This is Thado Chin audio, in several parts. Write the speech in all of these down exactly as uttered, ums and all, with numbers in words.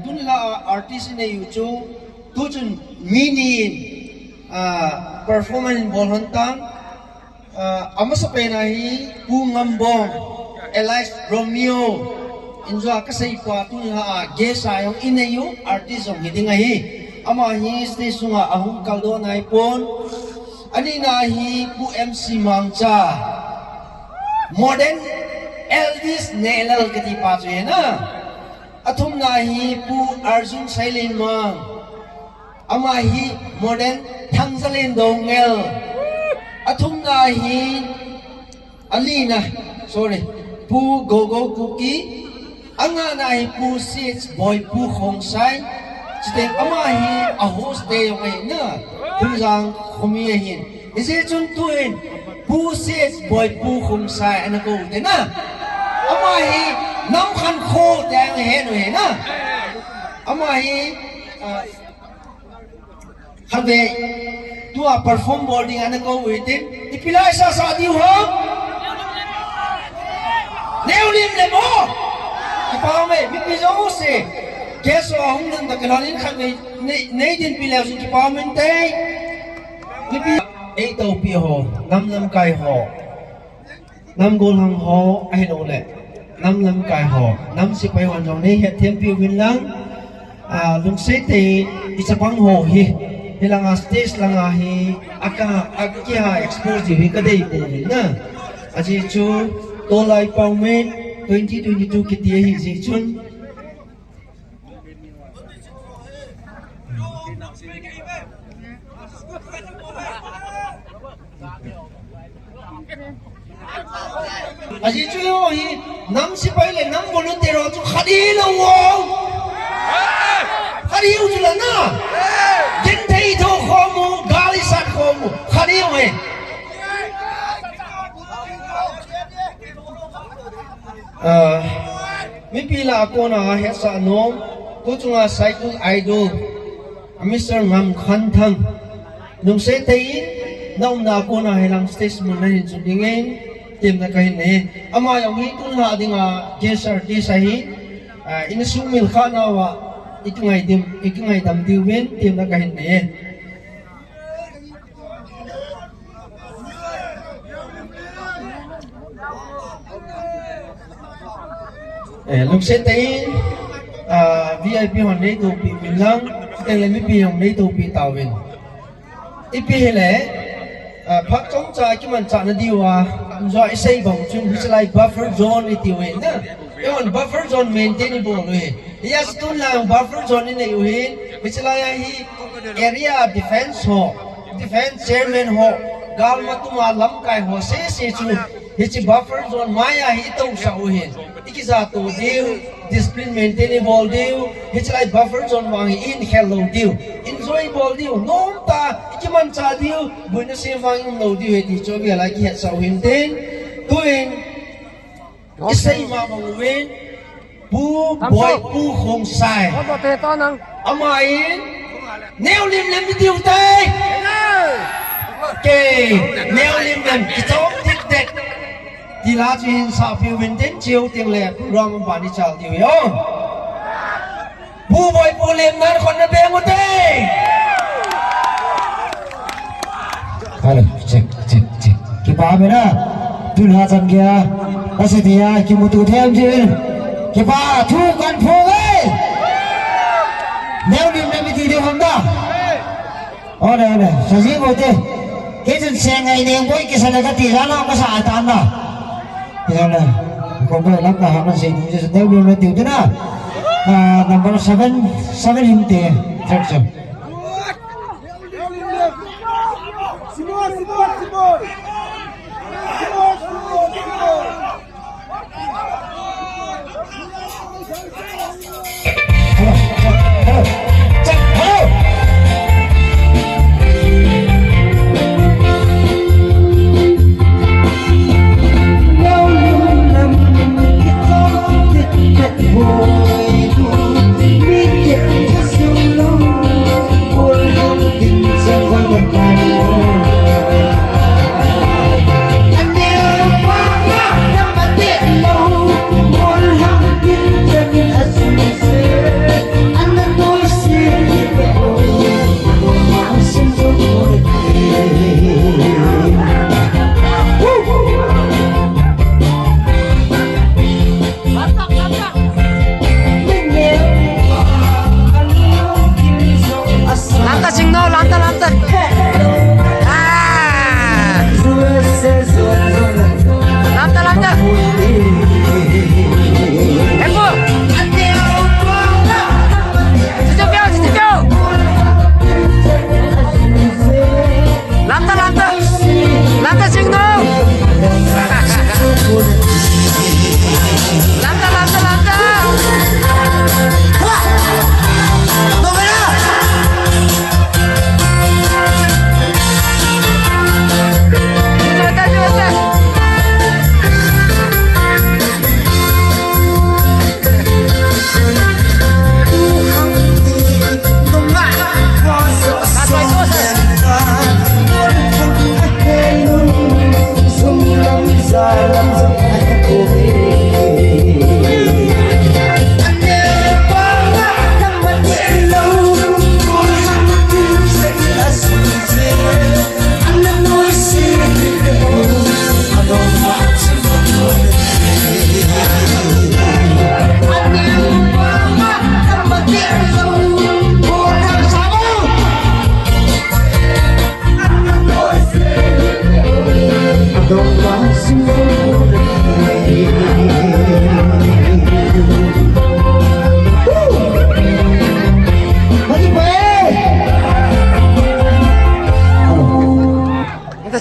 Tuni la artist inei u chu, tuchun mi ni in performance in bol hon tan. Amasa pen a hi Pu Ngambong, alias Romeo, in jong kasei pa tuni la a guest a jong inei u artist jong hi ding ahi. Ama hi stage sunga ahung kaldoh nai pon. Anina hi Pu M C Mangcha, modern Elvis Nehlal kati pa chu ahi na. Athumna hi Pu Arjun Sailen Mang. Ama hi modern Thangzalen Doungel. Athumna hi, alina, sorry, Pu Gogo Kuki. Angana hi Pu C H Boipu Khongsai. Chuteng ama hi a host te jong ahi na. Phungjang khomi ahin. Hijeh chun tuin Pu C H Boipu Khongsai ana kou te na. Ama hi nam khankho te ahi na. Ama hi khatvei tua perform bol ding ana kou u hitin. Ipi la isasa diu ham? Neo lim le mo. Kipa ume, mipi jouse. Guest ho ahung lhun ta kilhon in khatvei nei dinpi leu chun kipa umin te. Mipi, eitoupi ho, nam lamkai ho, nam golhang ho, ahilouleh nam lamkai ho, nam sepai hon jong nei hetthem piuvin lang. Lungset tah in ichapang ho hi hilanga stage langa hi akihah expose diu hi kadei pouvin na. Ajeh chu tolai pau me twenty twenty-two kiti ahijeh chun Ajeh chu hi nam sepai le nam volunteer ho chu khat hilou o. Khat hiu chu la na. Genthei tho khom u, gal isat khom u, khat hiu e. Mipi lah a kona hetsah nom, tuchunga Saikul Idol, Mister Ngamkhanthang, lungset tah in na umna a kona hilang stage mun nahin chun dingin temna kahin nei. Ama jong hi tun lah dinga guest artist ahi. Ina sumil kha nauva ikingaidam diuvin temna kahin nei. Lungset tah in V I P hon neitoupi uvin lang, chuteng le mipi hon neitoupi tauvin. Ipi hile phat chomcha kimanchah na diuva, jua isei bang chun hiche lai buffer zone itiu ahi na. Eihon buffer zone maintain ibol u ahi. Hijeh chun tun lang buffer zone inei u ahin, hiche lai a hi area defence ho, defence chairman ho, galmatuma lamkai ho sese chu hiche buffer zone maiya hi itousah u ahin. Ikijahto diu, discipline maintain ibol diu, hiche lai buffer zone vang hi ihinkhel lou diu, enjoy ibol diu, nomtah ikimanchah diu, boina sem vang ium lou diu ahi ti chu avel a kihetsah u hintin. Tuin isei ma bang uvin, Pu Boipu Khongsai, ama in neo limlim itiu tai. Kei neo limlim kichom dikdek ti la chu hin sahpiu vintin, cheu tengle program ban ichal diu ahi o. Pu Boipu limnan khut na beng ute. Hello, check, check, check. Kipa mena. Tun hachan geiya, kasetia kimuto them jin, kipa thu kahin phong e. Neo limlim iti diu ham da? Ole, ole, sajing ute. Kei chun seng ngai neng boi kisa le kati la la kasa atan da. Ole, kong boi lam kaha man sei tu je neo limlim tiu te na. Number seven, seven hinte, third seven.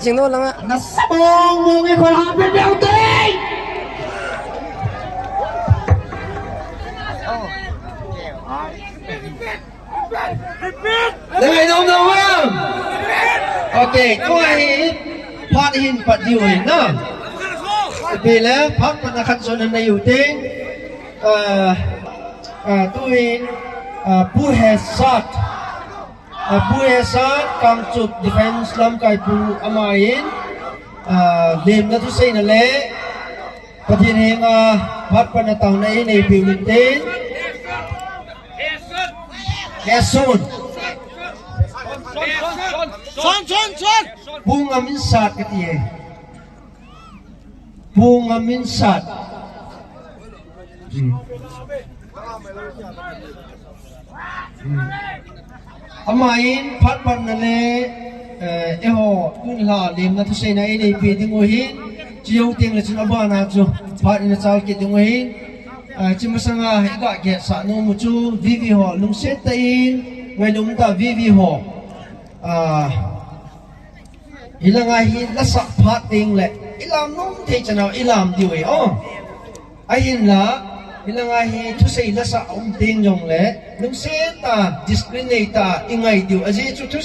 Jing no langa. Na sabong mong ikon ha pe pe te. Repeat. Repeat. Repeat. Okay, tua hi phat hin pat diu hin na. Ipi le phat pat na khat son na yu te. Ah, ah, tu hin, ah, Pu Hesat. Ah, Pu Hesat, Kangchup Defense lamkai pu ama in, ah, lemna thuseina le Pathen henga phat pat na taona in eipe uvin te. Hesat. Son, son, son. Pu Ngaminsat kati e. Pu Ngaminsat. Hmm. Hmm. Ama in phat pat na le, eh, eiho tun la lemna thuseina in eipe ding u hin, chi jou teng le chun abana chu phat in achal kit ding u hin, eh, chi masanga iga gel sah nom u chu V V ho lungset tah in, ngailum tah V V ho. Ah, Hilanga hi lasa phat teng le, ilam nom thei chana ilam diu e, o. Ahinla, hilanga hi thusei lasa um teng jong le, lungset tah, discipline nei tah, ingai diu. Ajeh chu thu,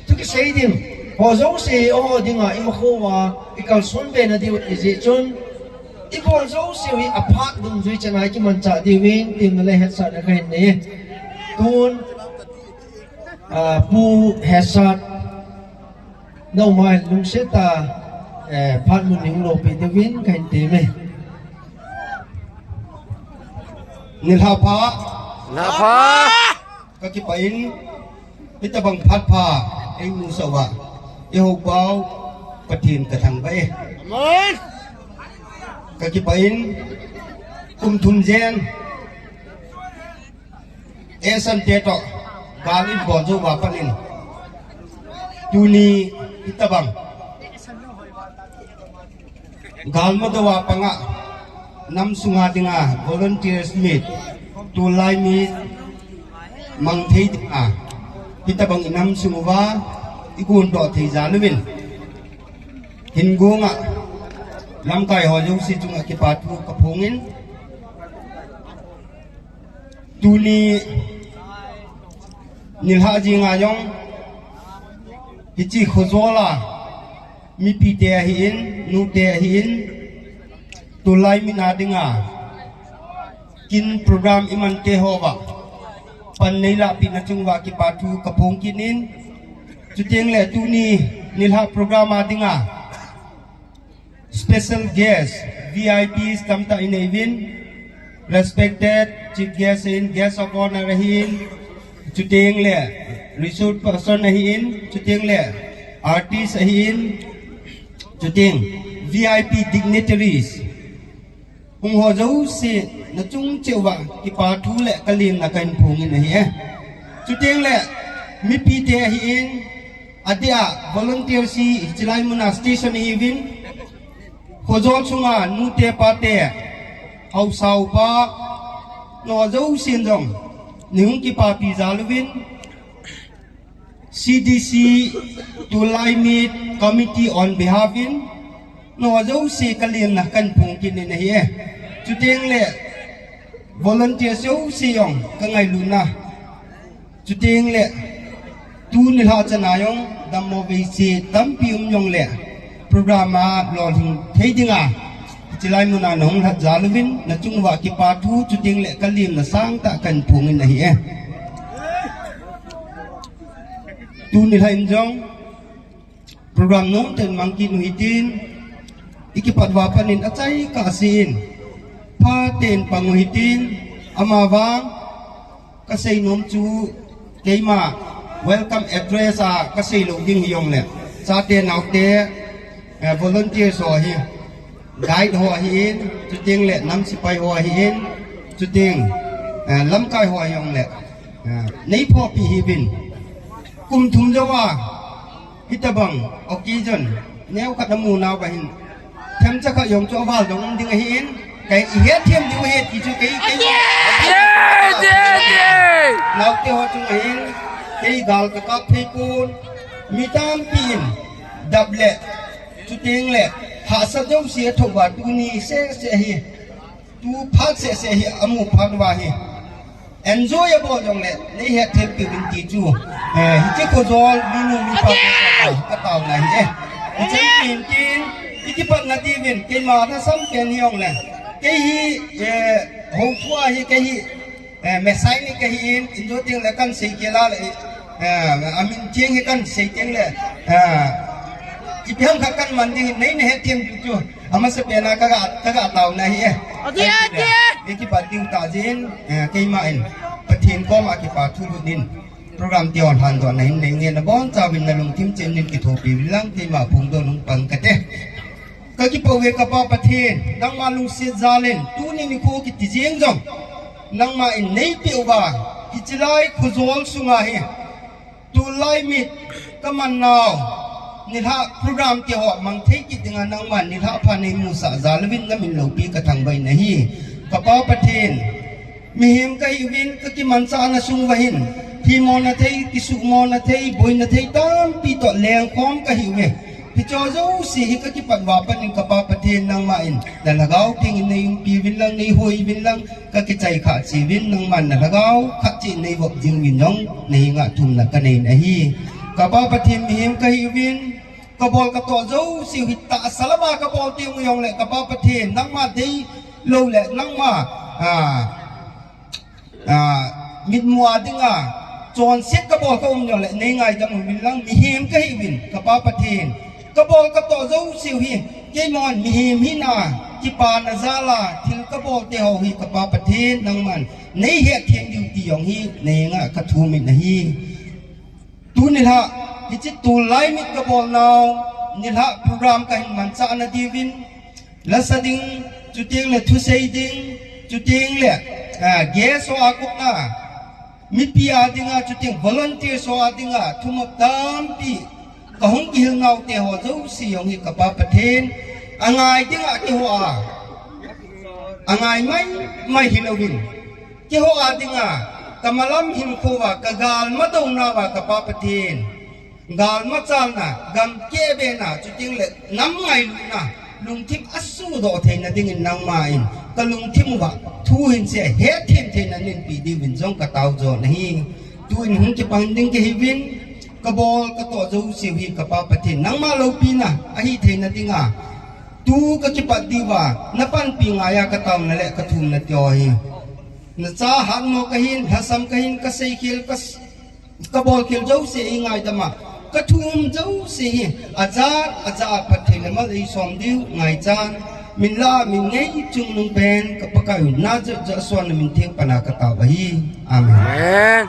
thu kisei ding. Ho jouse, eiho dinga, imakhoa, ikalson be na diu, ajeh chun. Ibol jouse hi aphat dungjui chana kimanchah diuvin, temna le hetsahna kahin nei. Tun, ah, Pu Hesat, Nau mai lungset tah, eh, phat mun ning lopi diuvin kahin teme. Nilhah pha. Nilhah pha. Kakipah in, hitabang phat pha, eimusah uva. Eiho pau, Pathen kathangvah e. Amen. Kakipah in, kum thum jen. Esan te toh, gal in bol jou uva pat in. Tuni hitabang. Gal mudou a panga, nam sunga dinga, volunteers meet, tulai meet, mang thei dinga. Hitabang inam sung uva, igon doh thei jal uvin. Hin gonga, lamkai ho jouse chunga kipa thu kaphongin. Tuni nilhah jinga jong, hiche khojol a, mipite ahin, nute ahin, tulai meet a dinga, kin program iman te ho uva, pan neilahpeh na chung uva kipa thu kaphong kit in, chuteng le tuni nilhah program a dinga, Special guest, V I Ps tamtah inei uvin, respected chief guest ahin, guest of honor ahin, chuteng le resource person ahin, chuteng le artist ahin, chuteng V I P dignitaries. Hung ho jouse na chung cheh uva kipa thu le kalemna kahin phongin ahi e. Chuteng le mipite ahin, Adeh a, volunteers hi, hichelai muna station ihiuvin, khojol sunga, nute pate, haosa upa, nangho jousen jong, neihung kipapi jal uvin, C D C, tulai meet, committee on behalf in, nangho jouse kalemna kahin phong kit in ahi e. Chuteng le, volunteers jouse jong, kangailutna. Chuteng le, tuni lha chana jong, dammo veiset tampi um jongle, program a lolhing thei dinga, hichelai muna nahung lhat jal uvin, nachung uva kipa thu, chuteng le kalemna sangtah kahin phong in ahi e. Tuni lha in jong, program nomtah in mang kit u hitin, ikipat uva pat in achai kah sen, phatah in pang u hitin, amavang, kasei nom chu, keima, welcome address a, kasei lou ding hijongle, chate naote, eh, volunteers ho hi, guide ho ahin, chuteng le, nam sepai ho ahin, chuteng, eh, lamkai ho ahijongle, eh, neiphopi hih uvin, kum thum jouva, Hitabang occasion neokhat namu nauva hin, themcha khat jong chu aval dong um ding ahin, kei ihet them diu ahi ti chu kei, kei. Naote ho chung ahin, kei gal kakap thei pon, mi tampi in, dap le, Chuteng le, hahsat jouse a thouva tuni sese hi, tu phat sese hi, amu phat uva hi. Enjoy abol jongle, nei hethem piuvin ti chu. Eh, hiche Khojol, minu, mipa, ka taona hi e. Hiche hin tin, i kipatna diuvin, keima lhasam pen hi jongle. Kei hi, eh, houthua hi, kei hi, Eh, Messiah ni kahin, injo teng le kan sei kei la le, eh, amin teng hi kan sei teng le, eh, ipi ham khat kan man ding, nei na hethem diu chu, amasa pena ka ga, ka ga taona hi e. Ati, ati. Ikipat diu ta jin, eh, keima in, Pathen koma kipa thu lut in, program ti hon han dohna hin nei ngen na bonchauvin na lungthim chen in kithopi uvin lang, keima phongdoh nung pang kate. Ka kipah uve ka Pa Pathen, nangma lungset jal in, tuni nikho kiti jeng jong, nangma in nei peh uva, hiche lai Khojol sunga hi, tulai mit ka man nau, nilhah program te ho mang thei kit dinga nangma nilhah pha nei musah jal uvin na min loupi ka thangvah in ahi. Ka Pa Pathen, mihem ka hi uvin ka kimanchahna sung uva hin, themmo na thei, kisuhmo na thei, boina thei tampi toh lengkhom ka hi uve. Hicho jouse hi ka kipat uva pat in ka Pa Pathen nangma in, na lhagao theng in nei umpi uvin lang, nei hoi uvin lang, ka kichai khah cheh uvin nangman na lhagao khat cheh in nei vop ding uvin jong, na henga thumna ka nei in ahi. Ka Pa Pathen mihem ka hi uvin, ka bol ka toh jouse hi tahsa lama ka bol teng u jongle ka Pa Pathen nangma deilou le nangma, ah, Ah, mitmu a dinga, chonset ka bol ka um jongle, nei ngaidam uvin lang, mihem ka hi uvin, ka Pa Pathen. Ka bol ka toh jouse u hi, keimahon mihem hina, kipana jal a, thil ka bol te ho hi, ka Pa Pathen, nangman, nei hethem diu ti jong hi, na henga ka thum in ahi. Tu nilhah, hiche tulai mit ka bol nau, nilhah program ka hin manchah na diuvin, lasa ding, chuteng le thusei ding, chuteng le, ah, guest ho a kona, mipi a dinga, chuteng volunteers ho a dinga, thumop tampi, ka hung kihil nau te ho jouse jong hi ka Pa Pathen, angai dinga keiho a, angai mai, mai hilouvin. Keiho a dinga, ka malam hinkho uva, ka galma douna uva, ka Pa Pathen. Galma chalna, gam kehbehna, chuteng le nam ngailutna, lungthim asuhdoh theina dingin nangma in, ka lungthim uva, thu hinsei hethem theina nei peh diuvin jong ka tao jo nahi. Tuin hung kipang ding ka hi uvin, ka bol ka toh jouse u hi ka Pa Pathen, nangma loupina, ahi theina dinga. Tu ka kipat diuva, na panpi ngaiya ka taona le ka thumna ti ho hi. Na cha hatmo ka hin, lhasam ka hin, ka seikhel, ka s-, ka bolkhel jouse hi ngaidam a. Ka thu um jouse hi, ajat, ajat a Pathen le mal ei som diu, ngaichan. Min lah a, min ngei chungnung pen, ka Pakai u, Nazareth Jesu min theng pan a ka tao ahi. Amen. Amen.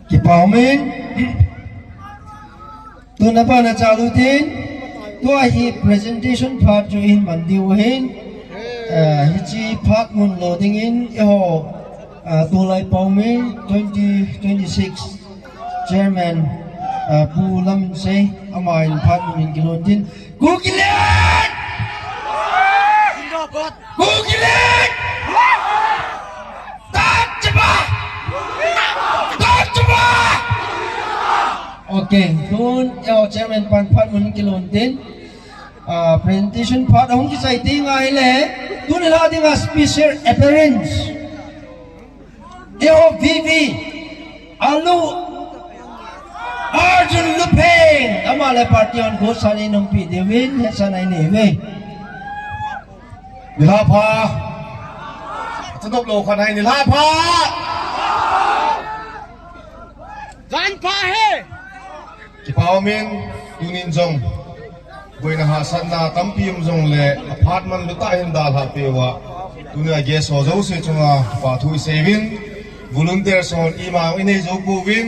Kipa um in. Tun na pa na chalu tin. Tua hi presentation part chu ihin man diu ahin. Eh, hiche part mun lo dingin eiho, eh, tulai Paome twenty twenty-six chairman, eh, Pu Lamminsei, ama in part mun in kilon tin. Kukiland! Kukiland! Tatchaba! Tatchaba! Okay, tun eiho chairman pan phat mun kilon tin. Ah, presentation part ahung kisai ti ngai le. Tun la dinga special appearance. Eiho V V, Alu, Arjun Lupeng, ama le party hon gosa nei umpi diuvin, hesa nei nei uve. Nilhah pha. Chadop lou khat hai, nilhah pha. Jan pha he. Kipa um in, tunin jong. Boina hahsatna tampi um jongle, aphat manlu tah in dalhah peh uva. Tunia guest ho jouse chunga, kipa thu isei uvin. Volunteers hon ima inei jou pouvin.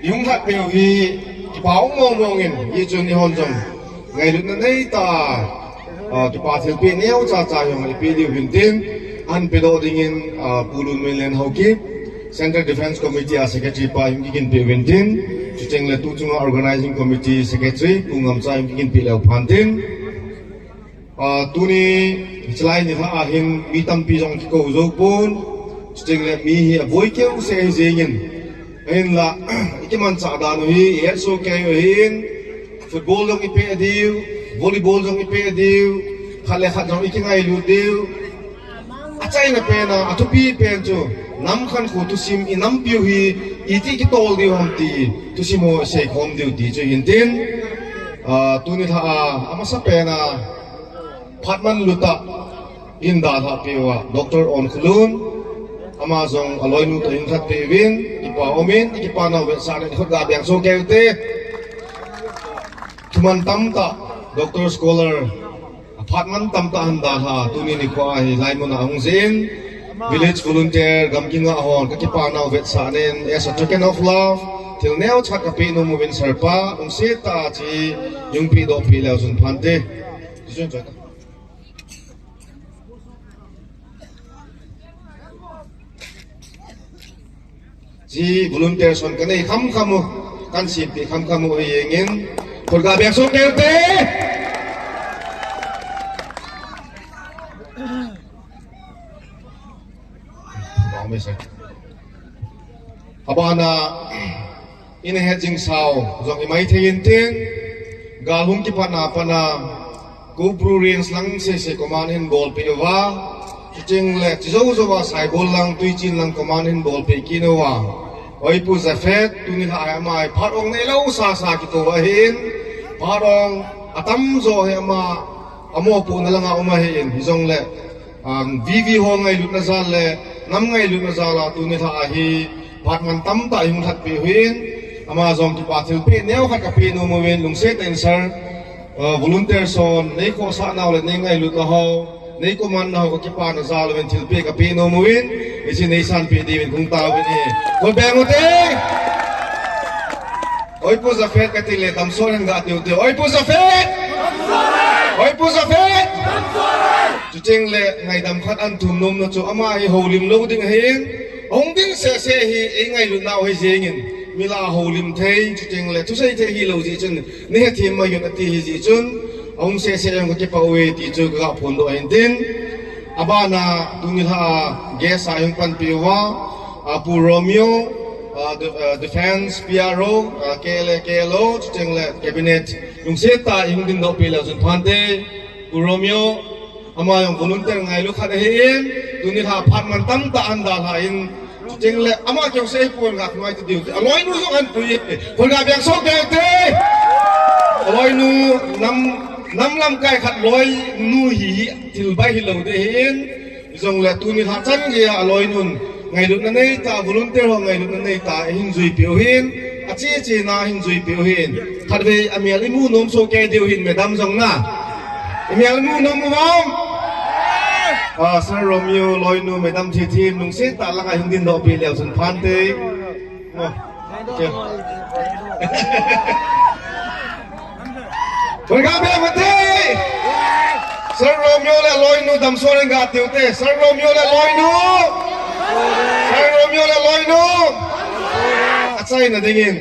Ihung lhat peh u hi, kipa um mong mong in, hichun eihon jong. Ngailutna neitah a, ah, kipa thilpeh neocha cha jong ipeh diu vin tin. Ahin pedoh dingin, ah, Pu Lunminlen Haokip. Central Defence Committee a Secretary pa hung kiginpeh uvin tin, chuteng le tu chunga Organizing Committee Secretary Pu Ngamcha hung kiginpeh leu phan tin. Ah, tuni, hichelai nilhah a hin mi tampi jong kikou jou pon, chuteng le mi hi aboi keu se hi jengin. Hinla, ikimanchah dan u hi, ihetsoh kei u hin, football jong ipeh diu, volleyball jong ipeh diu, khat le khat jong ikingailut diu. Achaina pen a, athupi pen chu, nam khankho thusim inampiu hi, iti kitol diu ham ti, thusim ho iseikhom diu ti chu hintin. Ah, tuni lha a, amasa pen a, phatman luta, in dalhah peh uva, Doctor Onkhulun, ama jong aloinu toh hin lhatpeh uvin, kipa umin, kipa nau vetsahna in khut ga beng soh kei ute. Thuman tamtah, Doctor Scholar, aphatman tamtah ahin dalha, tuni nikho a hi laimun a ahung jin, Village Volunteer, gamgi ngah hon, kakipa nau vetsahna in, as a token of love, thil neocha kapeh nom uvin sir pa, lungset tah a chi, jong pehdoh peh leu chun phante. Chi volunteer son kanei khamkham u, kahin sempeh khamkham u hi jengin. Khut ga beng soh kei ute. Abana, ina het jing sau, jong imai thei intin, gal hung kipatna pat a, Koubru Range lang sese command hin bolpeh uva, chuting le, chijou jou a Saibol lang, Twichin lang command hin bolpeh kit uva. Oi Pu Japhet, tuni lha a ama hi phat ong neilou sasa kitou ahin, phat ong atamjo hi ama, amopohna langa um ahin, hijongle, um, V V ho ngailutna jal le, nam ngailutna jal a tuni lha a hi, phatman tamtah ihung lhatpeh uvin, ama jong kipa thilpeh neokhat kapeh nom uvin, lungset tah in sir, uh, volunteer son, nei khohsah nau le, nei ngailut nau, nei command nau, kakipana jal uvin, thilpeh kapeh nom uvin, hiche neisanpeh diuvin, hung tauvin ahi. Khut beng ute! Oi Pu Japhet kati le, damsot hen gati ute. Oi Pu Japhet! Oi Pu Japhet! Chuting le, ngaidam khat ahin thum nom na chu, ama hi houlim lou ding ahin, ahung ding sese hi, eingailut nau hi jengin, mi lah a houlim thei, chuting le, thusei thei hilou jeh chun, nei hethem mai un ati hi jeh chun, ahung sese jong kakipah uve ti chu kaga phondoh ahin tin. Abana, tuni lha a, guest a ihung panpi uva, a Pu Romeo, a, de-, a, Defense, P R O, a, K L A, K L O, chuting le Cabinet, lungset tah a ihung dingdoh peh leu chun phante, Pu Romeo, ama jong volunteer ngailu khat ahin, tuni lha phatman tamtah ahin dalha in, chuting le ama keu sei pon gah ngai ti diu, aloinu jong ahin pui, khut ga beng soh kei ute, aloinu nam, nam lamkai khat loinu hi, thil bai hilou ding ahin, Hijongle tuni lha chan geiya aloinun ngailutna neitah, volunteer ho ngailutna neitah, eihin juipeh u ahin, ache che na hin juipeh u ahin. Khatvei amel imu nom soh kei diu ahin, madam jong na. Imel imu nom u ham? Ah, Sir Romeo, loinu, madam Thithin, lungset tah langa hin dingdoh peh leu chun phante. Khut ga beng ute. Sir Romeo le loinu damsot hen gati ute. Sir Romeo le loinu. Sir Romeo le loinu. Achaina dingin.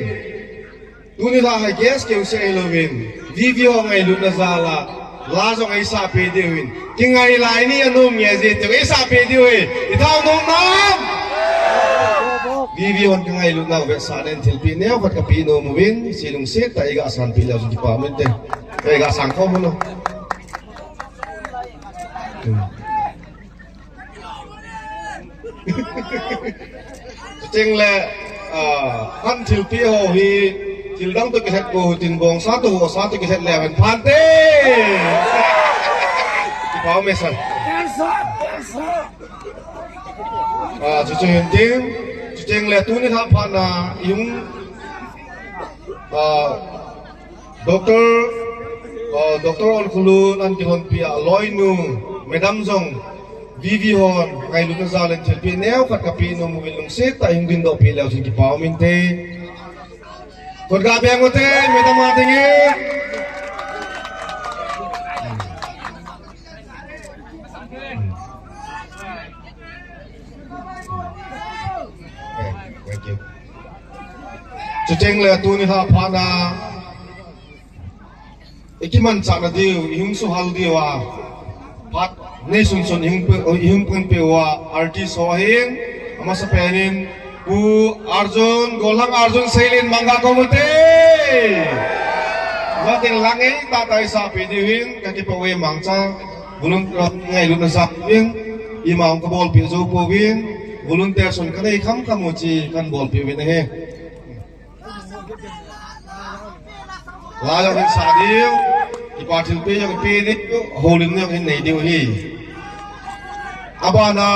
Tuni lha hi guest keu seh hilouvin. V V ho ngailutna jal a. La jong eisah peh diu ahin. Kingai lai ni anom nge ji tiu, eisah peh diu ahi. Ithao nom nam? V V hon kangailut nau vetsahna in thilpeh neokhat kapeh nom uvin, hiche lungset tah a eiga sanpeh leu chun kipa um inte. Eiga sang khom un o. Hmm. Chuting le, ah, khan thilpeh ho hi, thil dang toh kilhet bou hitin bongsa toh hosa toh kilhet leu hen phante. Kipa um e sir. Ah, chuchu hintin, chuting le tuni lha phat na ihung, ah, Doctor, uh, Doctor Onkhulun ahin kilhonpi a, loinu, madam jong, V V hon, ngailutna jal in thilpeh neokhat kapeh nom uvin lungset tah a hung dingdoh peh leu chun kipa um inte. Khut ga beng ute, madam a dingin. Thank you. Chuting le tuni lha phat na ikimanchah na diu, ihung suhal diu a, phat neisun sun ihung pe-, ihung pun peh uva, artist ho ahin, amasapen in, Pu Arjun, Golhang Arjun Seilin mangga ko mute. Mating lang ei ta tai sa pi diu hin, ka kipa we mangcha. Volunteer ngailutna sa hin, ima ong ka bolpi jou pouvin. Volunteer son ka nei kham kham u chi kan bolpi uvin ahi. La jong hin sa diu, kipa thilpeh jong pe diu, holim jong hin nei diu ahi. Abana,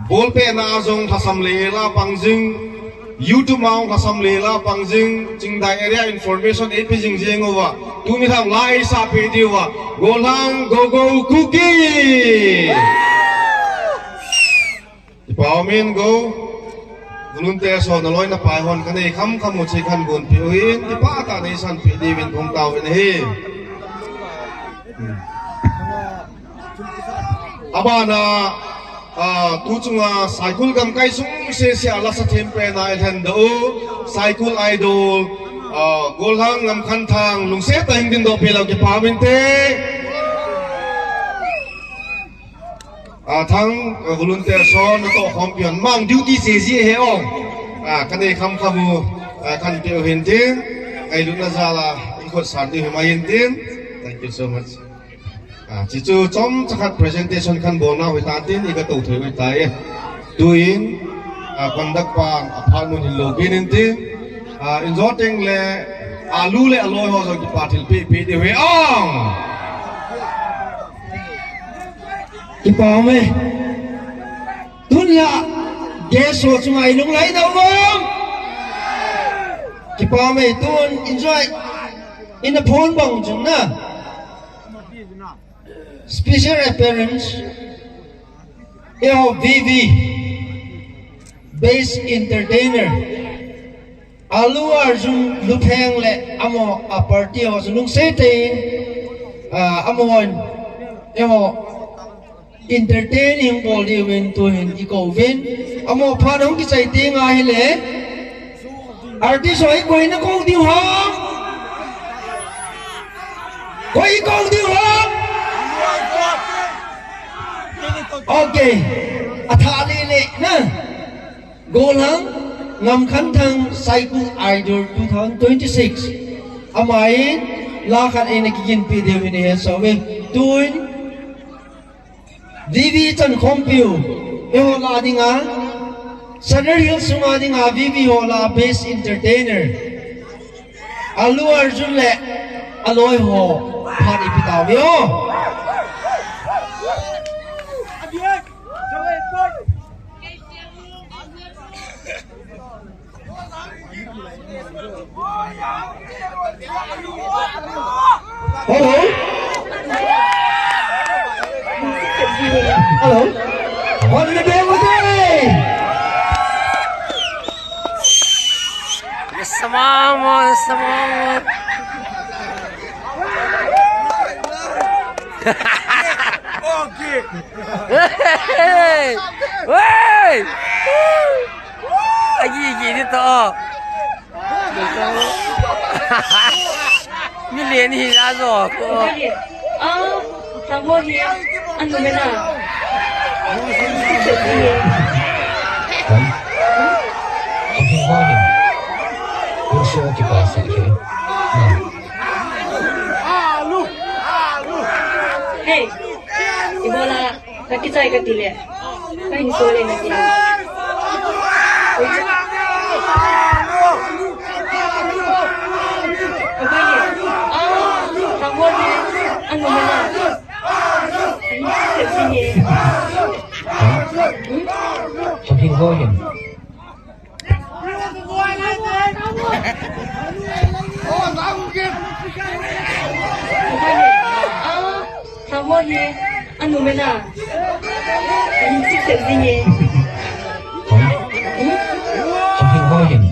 bolpehna a jong lhasam le la pang jing, YouTube a jong lhasam le la pang jing, Chingdai area information eipe jing jeng uva, tuni thang la ei sa pe diu va, Golhang Go Go Kuki. Kipa umin Go. Volunteer son na loi na pai hon ka nei kham kham u chi kan gonpi uvin, kipa tah nei sanpi diuvin kong taovin ahi. Abana, ah, tu chunga Saikul gamkai sung sese a lasa thempen a i lhendoh u, Saikul Idol, ah, Golhang Ngamkhanthang, lungset tah in dingdoh peh leu kipa umin te. Ah, thang, ah, volunteer son natoh khompi hon mang duty se ji he ong. Ah, ka nei kham kham u, ah, kan pe u hin tin. Ngailutna jal a, i khut san diu hi mai in tin. Thank you so much. Ah, chi chu chomcha khat presentation kan bolna u hi tan tin, i ka tou thei u hi tai. Tuin, ah, conduct pan, a phat mun hin lo kin in tin. Ah, in jo teng le, alu le aloi ho jong kipa thilpeh pe diu hi ong. Kipa ume. Tun la, guest ho chunga i lunglhaina u vang. Kipa ume, tun enjoy. Ina phone bang chun na. Special appearance. Eiho V V. Best entertainer. Allu Arjun Lupheng le amaho a party ho chu lungset tah in, ah, amahon, eiho entertain hung bol diuvin tuhin i kouvin. Amaho phat hung kichai teng ahile, artist ho hi koi na kou diu ham? Koi kou diu ham? Okay. Athah lele na. Golhang Ngamkhanthang Saikul Idol two thousand twenty-six. Amahin la khat eina kiginpi diu hi nahet sah uve. Tun V V chankhompiu, eiho lah dinga, Sadar Hills sunga dinga V V ho lah best entertainer. Allu Arjun le aloi ho phat ipi tauve o. Hello? Hello? What did they do? Yes, mama, yes, mama. Okay. Hey! Hey! Agi, agi, dito. Million hi la zo ko. Ah, tamo hi, ano na? Kan? Ang hingwanin. Puso kipasa ke. Na. Hey, ibola. Nakichai kati le. Kahin so le nati. Abai le. Ah, tamo le. Ano na? Ano na? Sini. Sini ho hin. Ah, tamo hi, ano mena? Ani sik sik ding e. Hong? Hong hin ho hin.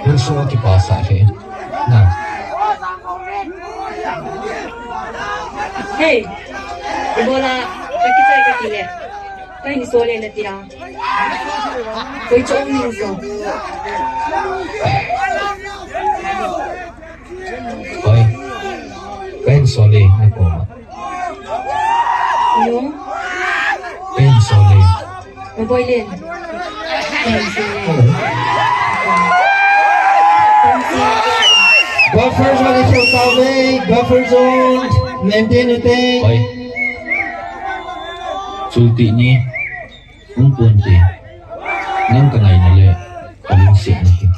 Puso kipasa he. Na. Hey, ibola, nakichai kati le. Kahin so le nati a. Koi chong ni so. Oi. Kahin so le na koma. Ano? Kahin so le. Boilin. Buffer zone i khel tauve, buffer zone maintain ute. Oi. Chulti ni, um ponte. Nang ka ngaina le, ka lungsetna hi.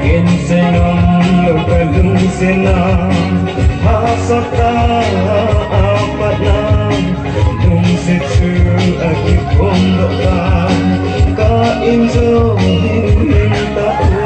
Kin seinom lou ka lungsetna, hahsatna a patna, lungset chu akiphongdoh tan, ka in jong hin hing tapoi.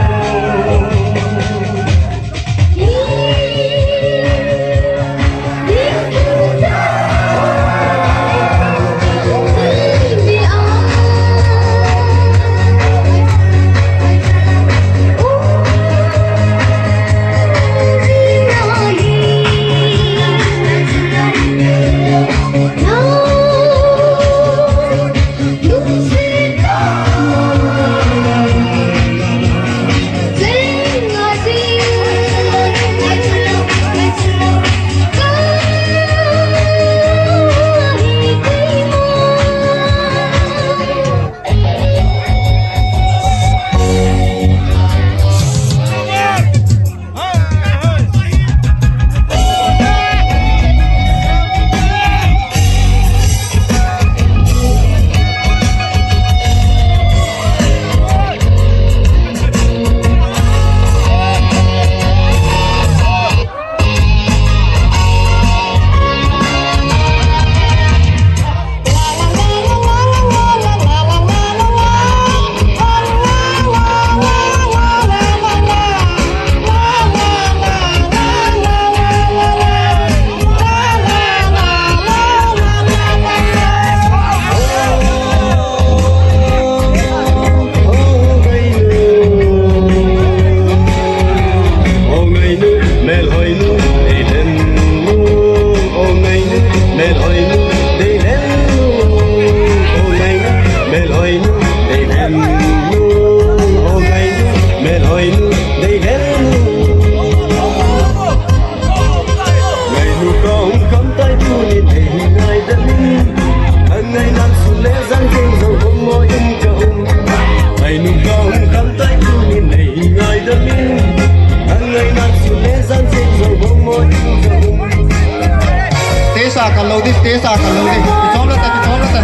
Kal lou ding, stage a kal lou ding. Kichom la ta, kichom la ta.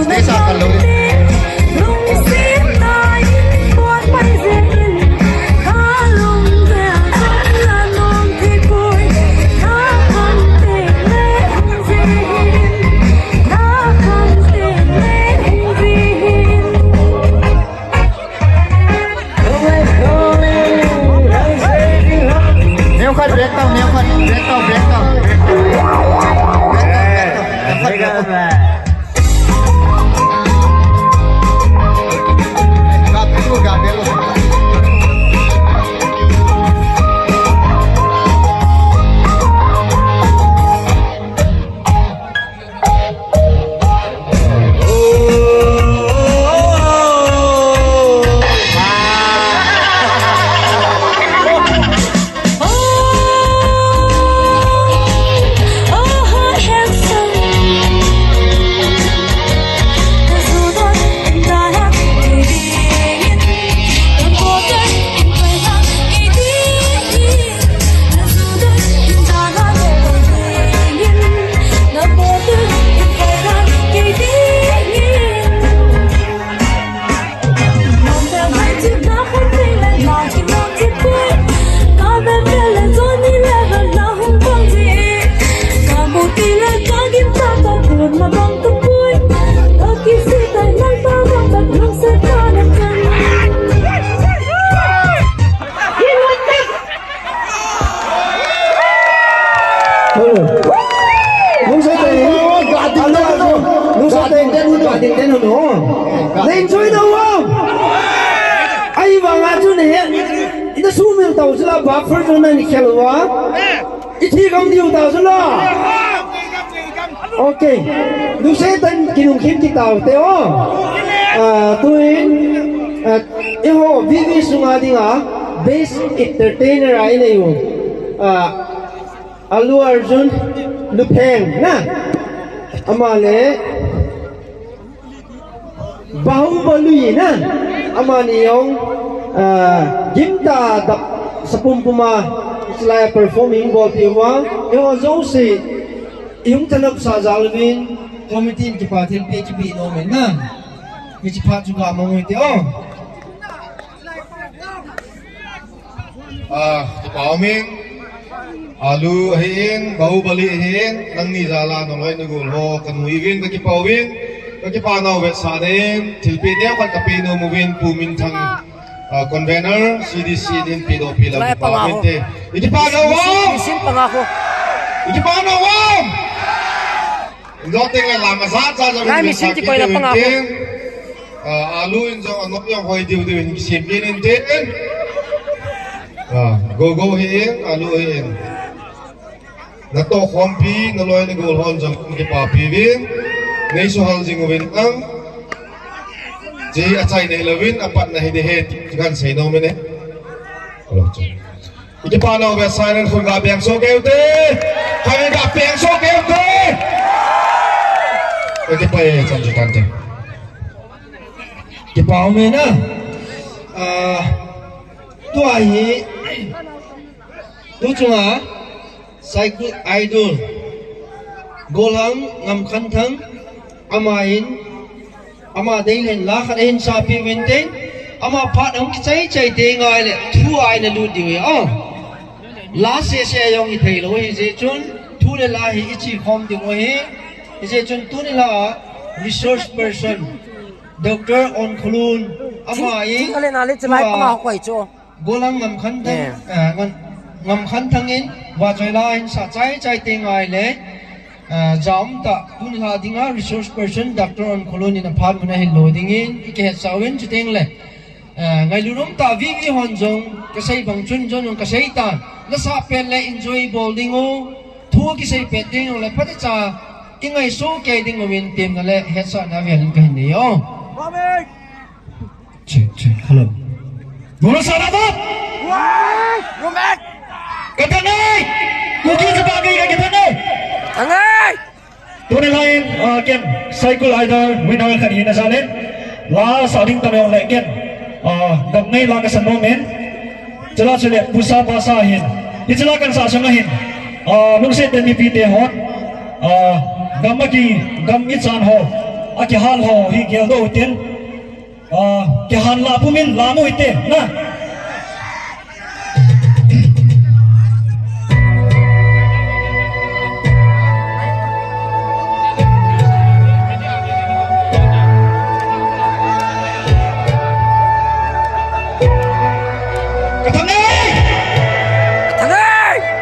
Stage a kal lou ding. Neo khat, break down, neo khat, break down, break down, break down. Break down, break down. Neo khat, break down. Gabelo, gabelo. Hello. Lungset tah in. Lungset tah in. Lungset tah in. Na enjoy na uvam? Ahivanga chu nahe. Ina sumil tau chu la, buffer zone na ni khel uva. Ithi gam diu ta chu la. Okay. Lungset tah in kinungkhim kit taute o. Ah, tuin, ah, eiho V V sunga dinga best entertainer a inei u. Ah, Allu Arjun Lupheng na. Ama le Bahubali na. Amani jong, ah, gimtah a dap sa pumpum a, hilai a perform eibolpeh uva. Eiho jouse ihung thanopsah jal uvin, committee in kipa thilpeh kipeh nom in na. Hiche phat chu ga mang u hite o. Ah, kipa umin. Allu ahin, Bahubali ahin, nangni jal a naloi nagol ho kanu uvin, kakipah uvin, kakipah nau vetsahnan, thilpeh neo khat kapeh nom uvin, Pu Minthang, ah, convener, C D C in pedoh peh lou, kipa uvin te. Ikipah nau uvam? Ikipah nau uvam? Injo teng le lam ajat jat jong in machine kikoina panga ho. Ah, Allu in jong anop jong hoi diu diu in kisem kit in tin. Ah, go go hi in, Allu hi in. Natoh khompi, naloi nagol hon jong kipapi uvin. Nei suhal jing uvin lang. Hiche achai nei louvin, apatna hi ding ahi ti kahin sei nom in e. Hello, chai. Ikipah nau vetsahnan khut ga beng soh kei ute. Khut ga beng soh kei ute. Ikipah e, chan chu tante. Kipah ume na. Ah, tua hi. Tu chunga Saikul Idol Gollhang Ngamkhanthang, ama in, ama dei leh la khat ahin sapeh uvin tin, ama phat ahung kichai chai teng le thu a ina lut diu ahi. Oh. La seh seh jong hithei lou ahi jeh chun, thu le la hi iche khom ding u ahi. Hijeh chun tuni la resource person, Doctor Onkholun, ama in, Gollhang Ngamkhanthang, eh, Ngam, Ngamkhanthang in vachoi la ahin sah chai chai teng le, eh, jam tah tuni la dinga resource person Doctor Onkholun in aphat mun ahin lo dingin, ikihetsah uvin chuteng le, eh, ngailut um tah V V hon jong, kasei bang chun jong kasei tan, nasah pet le enjoy bol ding u, thu kisei pet ding u le phatecha, ingaisou kei ding uvin temna le hetsahna vel in kahin nei u. Check, check. Hello. Guru Sarabot! Rumek! Katanai! Kuki Chapang ka katanai! Angai! Tuni la in, ah, ken Saikul Idol winner khat hina jal in. La sa ding tah le ken. Ah, dam nei la kasan nom in. Chule chule pusa pasa hin. Hiche la kahin sah sunga hin. Ah, lungset tah in mipi te hon. Ah, gam a ki, gam ichan ho, akihal ho hi geldoh u hitin. Ah, kihal la pumin la mu hite, na. Ka thang ei! Ka thang ei!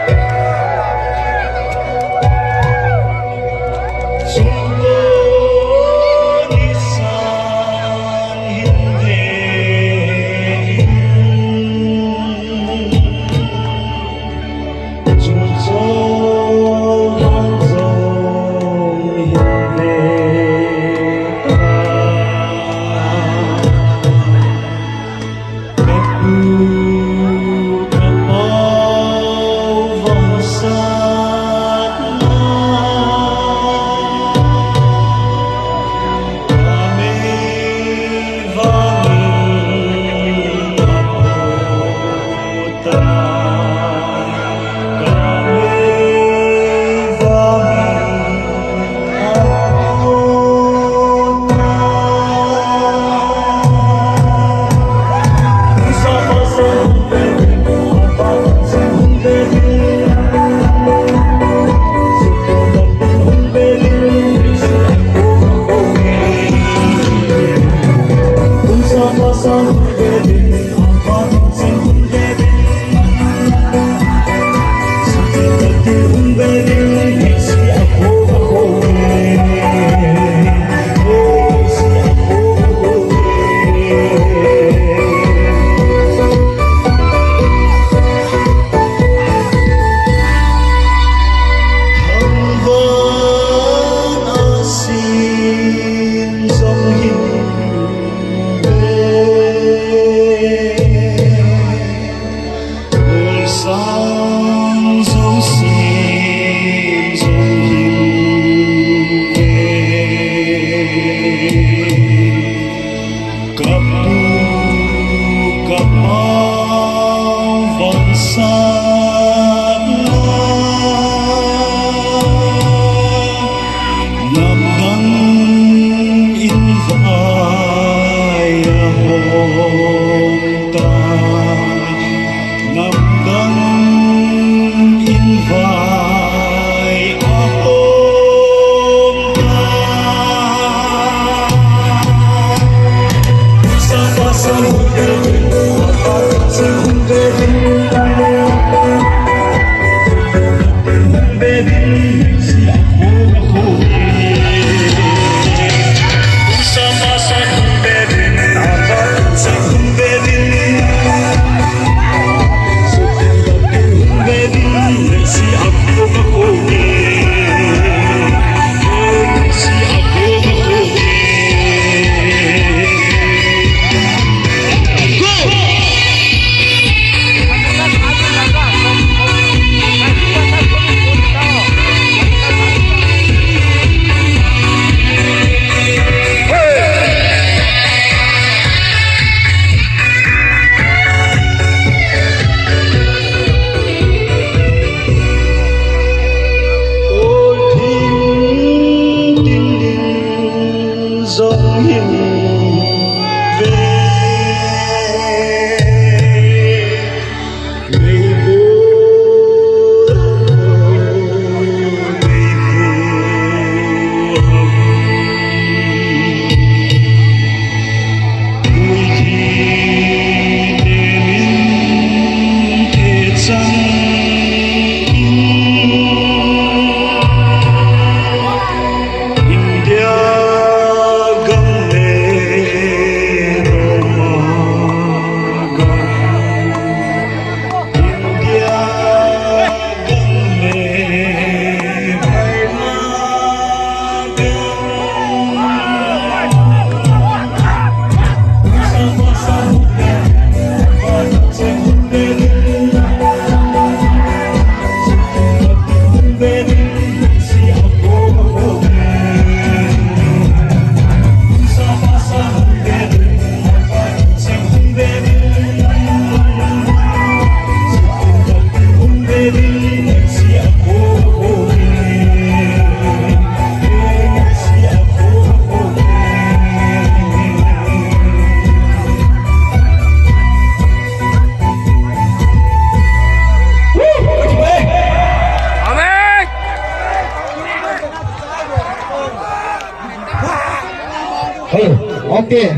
Okay.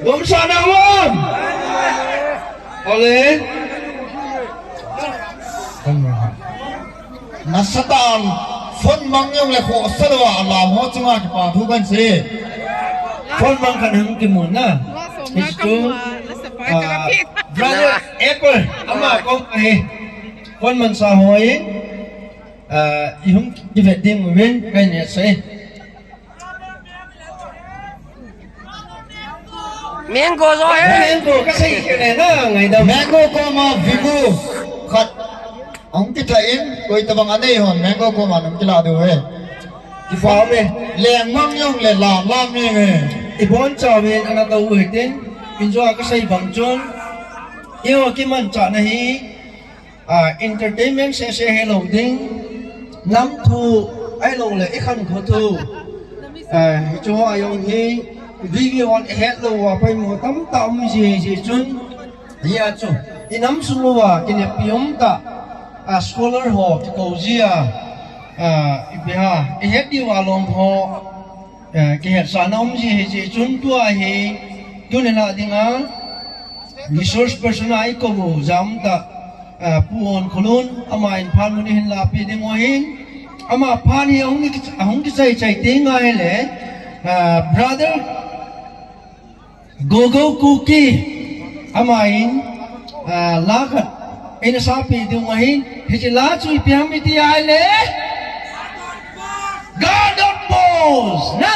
Gomsa na um. Ole. Nasatah a phone mang jongle khohsa lou a alam ho chunga kipa thu kahin sei. Phone mang khat hung kimu na. Hichu, ah, brother Apple, ama kong ahi. Phone mang sa ho hi, ah, ihung kivet ding uvin kahin sei. Mango jo he. Mango kasei kit le na ngaidam. Mango koma Vivo khat ahung kitha in, koi tabang anei hon Mango koma nahung kilah diu he. Kipa ume. Leng mang jongle la lam jeng e. Ibonchauvin ana tou hitin, injo a kasei bang chun, eiho kimanchahna hi, ah, entertainment sese hilou ding, nam thu ahilouleh ikhankho thu, ah, hichu ho a jong hi, V V hon ihet lou uva poimo tamtah um ji ahi jeh chun, hia chu inam sung uva kinepi umtah, ah, scholar ho kikou ji a, ah, ipi ham, ihet diu a lom ho, ah, kihetsahna um ji ahi jeh chun tua hi tuni lah dinga resource person a ikou u jamtah, ah, Pu Onkholun, ama in phat mun ihin lahpeh diu ahin, ama phat hi ahung ki, ahung kichai chai teng ahile, ah, brother Gogo Kuki, ama in, ah, la khat eina sappeh diu ahin, hiche la chu ipi ham iti ahile, Garden Pose, na.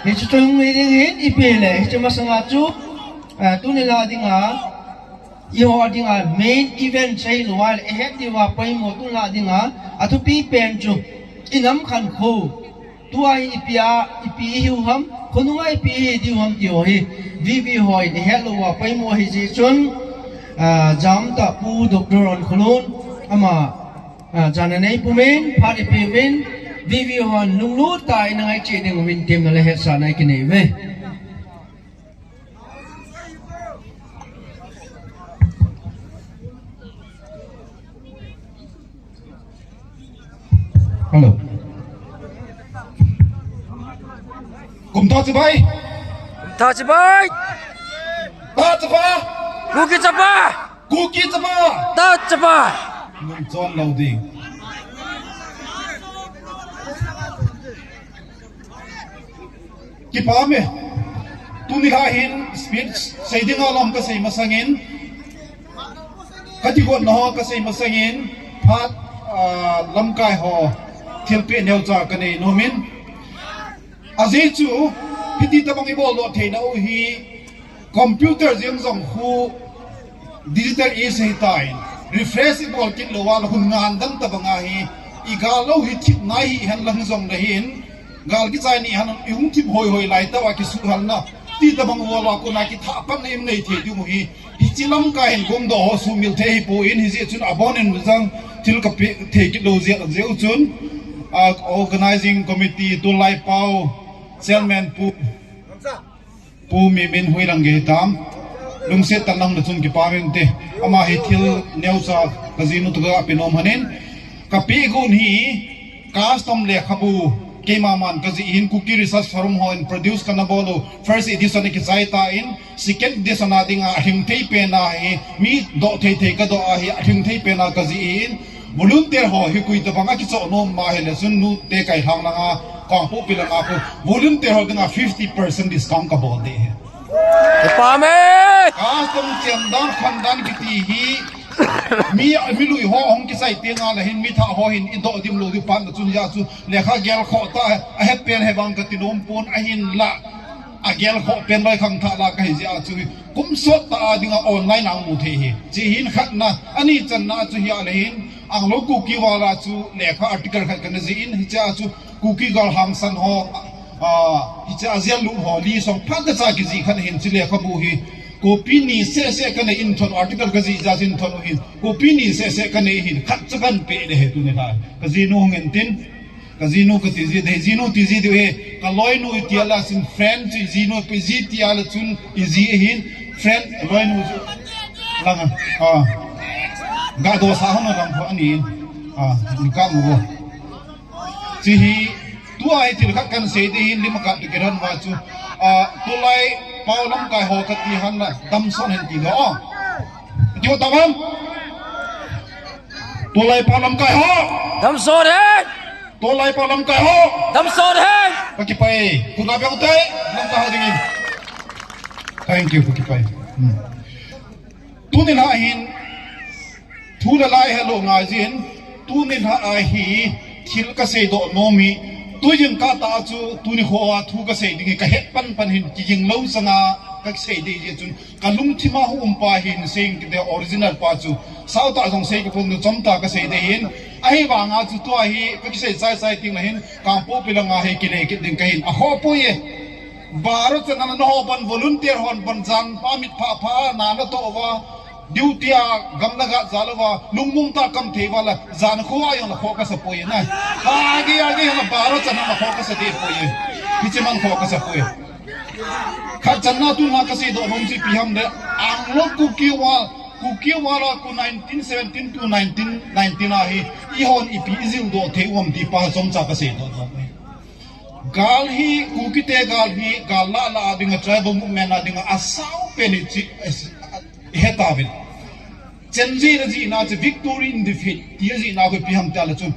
Hichu chu hung hi ding ahin, ipi le, hiche masanga chu, ah, tuni lah dinga, eiho dinga main event sei lou a, ihet diu a poimo tuni lah dinga, athupi pen chu, inam khankho. Tua hi ipi a, ipi ihiu ham, khonunga ipi ihi diu ham ti ho hi, V V hon ihet lou uva poimo ahi jeh chun, ah, jamtah Pu Doctor Onkholun, ama, ah, jan anei pumin, phat ipeh uvin, V V hon lunglut tah a eina ngaicheh diuvin temna le hetsahna ikinei uve. Hello. Kum tha chibai. Tha chibai. Tha chapa. Kuki chapa. Kuki chapa. Tha chapa. Nung chon lou ding. Kipa ume. Tuni kha hin speech sei dinga lom kasei masangin, katigotna ho kasei masangin, phat, ah, lamkai ho thilpeh neocha kanei nomin. Ajeh chu, hiti tabang ibol doh theina u hi, computer jeng jong khu digital age ahitan, refresh ibol kit lou a le hun ngan dang tabang ahi, igal lou hi thip nai hihen lang jong le hin, gal kichai ni hen ihung thip hoi hoi lai tah uva kisuhhalna, ti tabang uva la kona kithah patna inei thei diu hi, hiche lamkai hin gomdoh ho sumil thei hipon, hijeh chun abonin jong thil kapeh thei kit lou jeh, jeh u chun, ah, organizing committee, Tulai Pao, chairman Pu, Pu Mimin Huilang gei tam. Lungset tah in lang na chun kipa uvin te. Ama hi thil neocha kajinu toh kape nom hanin. Kapeh gun hi custom lekhabu keima man kajih hin Kuki Research Forum hon produce kana bol u first edition kichai tan, second edition a dinga ahing thei pen a hi mi doh thei thei kadoh a hi ahing thei pen a kajih in, volunteer ho hi koi tabang a kichoh nom ma hile chun nute kai lhang langa, Kangpokpi langa khu volunteer ho dinga fifty percent discount kabol ding ahi. Kipa ume. Custom chem dan, khan dan kiti hi mi, mi lui ho hung kisai teng a le hin mi thah ho hin idoh dim lou diu pan chun ja chu lekha gel khoh tah, ahet pen he bang kati nom pon ahinla. Agel khoh pen loi khangthah la kahi jeh a chu kum sot tah a dinga online a mu thei hi. Hiche hin khatna, ani channa chu hi a le hin, Anglo Kuki val a chu lekha article khat kana jih in, hiche a chu Kuki gal hangsan ho, ah, hiche a jail lut ho list jong phatechan kijih khat hin, hiche lekhabu hi copy ni seh seh kanei in thon, article kajih jeh a hin thon u hin, copy ni seh seh kanei hin, khat cha kahin peh ding ahi tuni kha. Kajinu hung in tin. Kajinu kati ji, dei jinu ti ji diu ahi, kaloinu iti a la chun friend chu ijinu, pi ji ti a la chun iji ahin, friend, loinu chu langa, ah, ga dosa hon lang pho ani, ah, ni ka mu. Chu hi, tua hi thil khat kahin sei ding ahin, lima khat tu kiran va chu. A, tulai pau lamkai ho kati hon la, damson hen ti lo. Ti ho tabang. Tulai pau lamkai ho. Damson hen. Tulai pau lamkai ho. Damson hen. Ka kipah e. Khut la beng u te. Lamkai ho dingin. Thank you, ka kipah e. Hmm. Tuni la hin, thu le la hi lo ngai jin, tuni la a hi, thil ka seidoh nom hi, tuin ka ta chu, tuni kho a thu ka sei ding hi, ka het pan pan hin, kiging lo sanga, ka sei ding hi chun, ka lungthim a hu um pa hin, sei kit ding original pa chu, sao ta jong sei ka pon chom ta ka sei ding hin, ahivanga chu tua hi, ka kisei chai chai ting la hin, Kangpokpi langa hi, kile kit ding ka hin, a kho poi e. Baro chan na na ho ban volunteer hon ban jan pa mit pha pha na na to va. Duty a gam na ga ja lo va. Lungmong ta kam thei va la jan kho a jong la kho ka sa poi na. Ha ge a ge na baro chan na kho ka sa de poi. Hichi man kho ka sa poi. Khat chan na tu na ka seidoh nom chu ipi ham le. Anglo Kuki War, Kuki War a ku nineteen seventeen to nineteen nineteen a hi. I hon ipi i jil doh thei um ti pa chom cha ka seidoh nom. Gal hi, Kukite gal hi, gal la la a dinga, tribal movement a dinga, a sao pen hi chi, i he tauvin. Chen ji na ji na chi, victory in defeat, ti ji na ko ipi ham ti a la chun.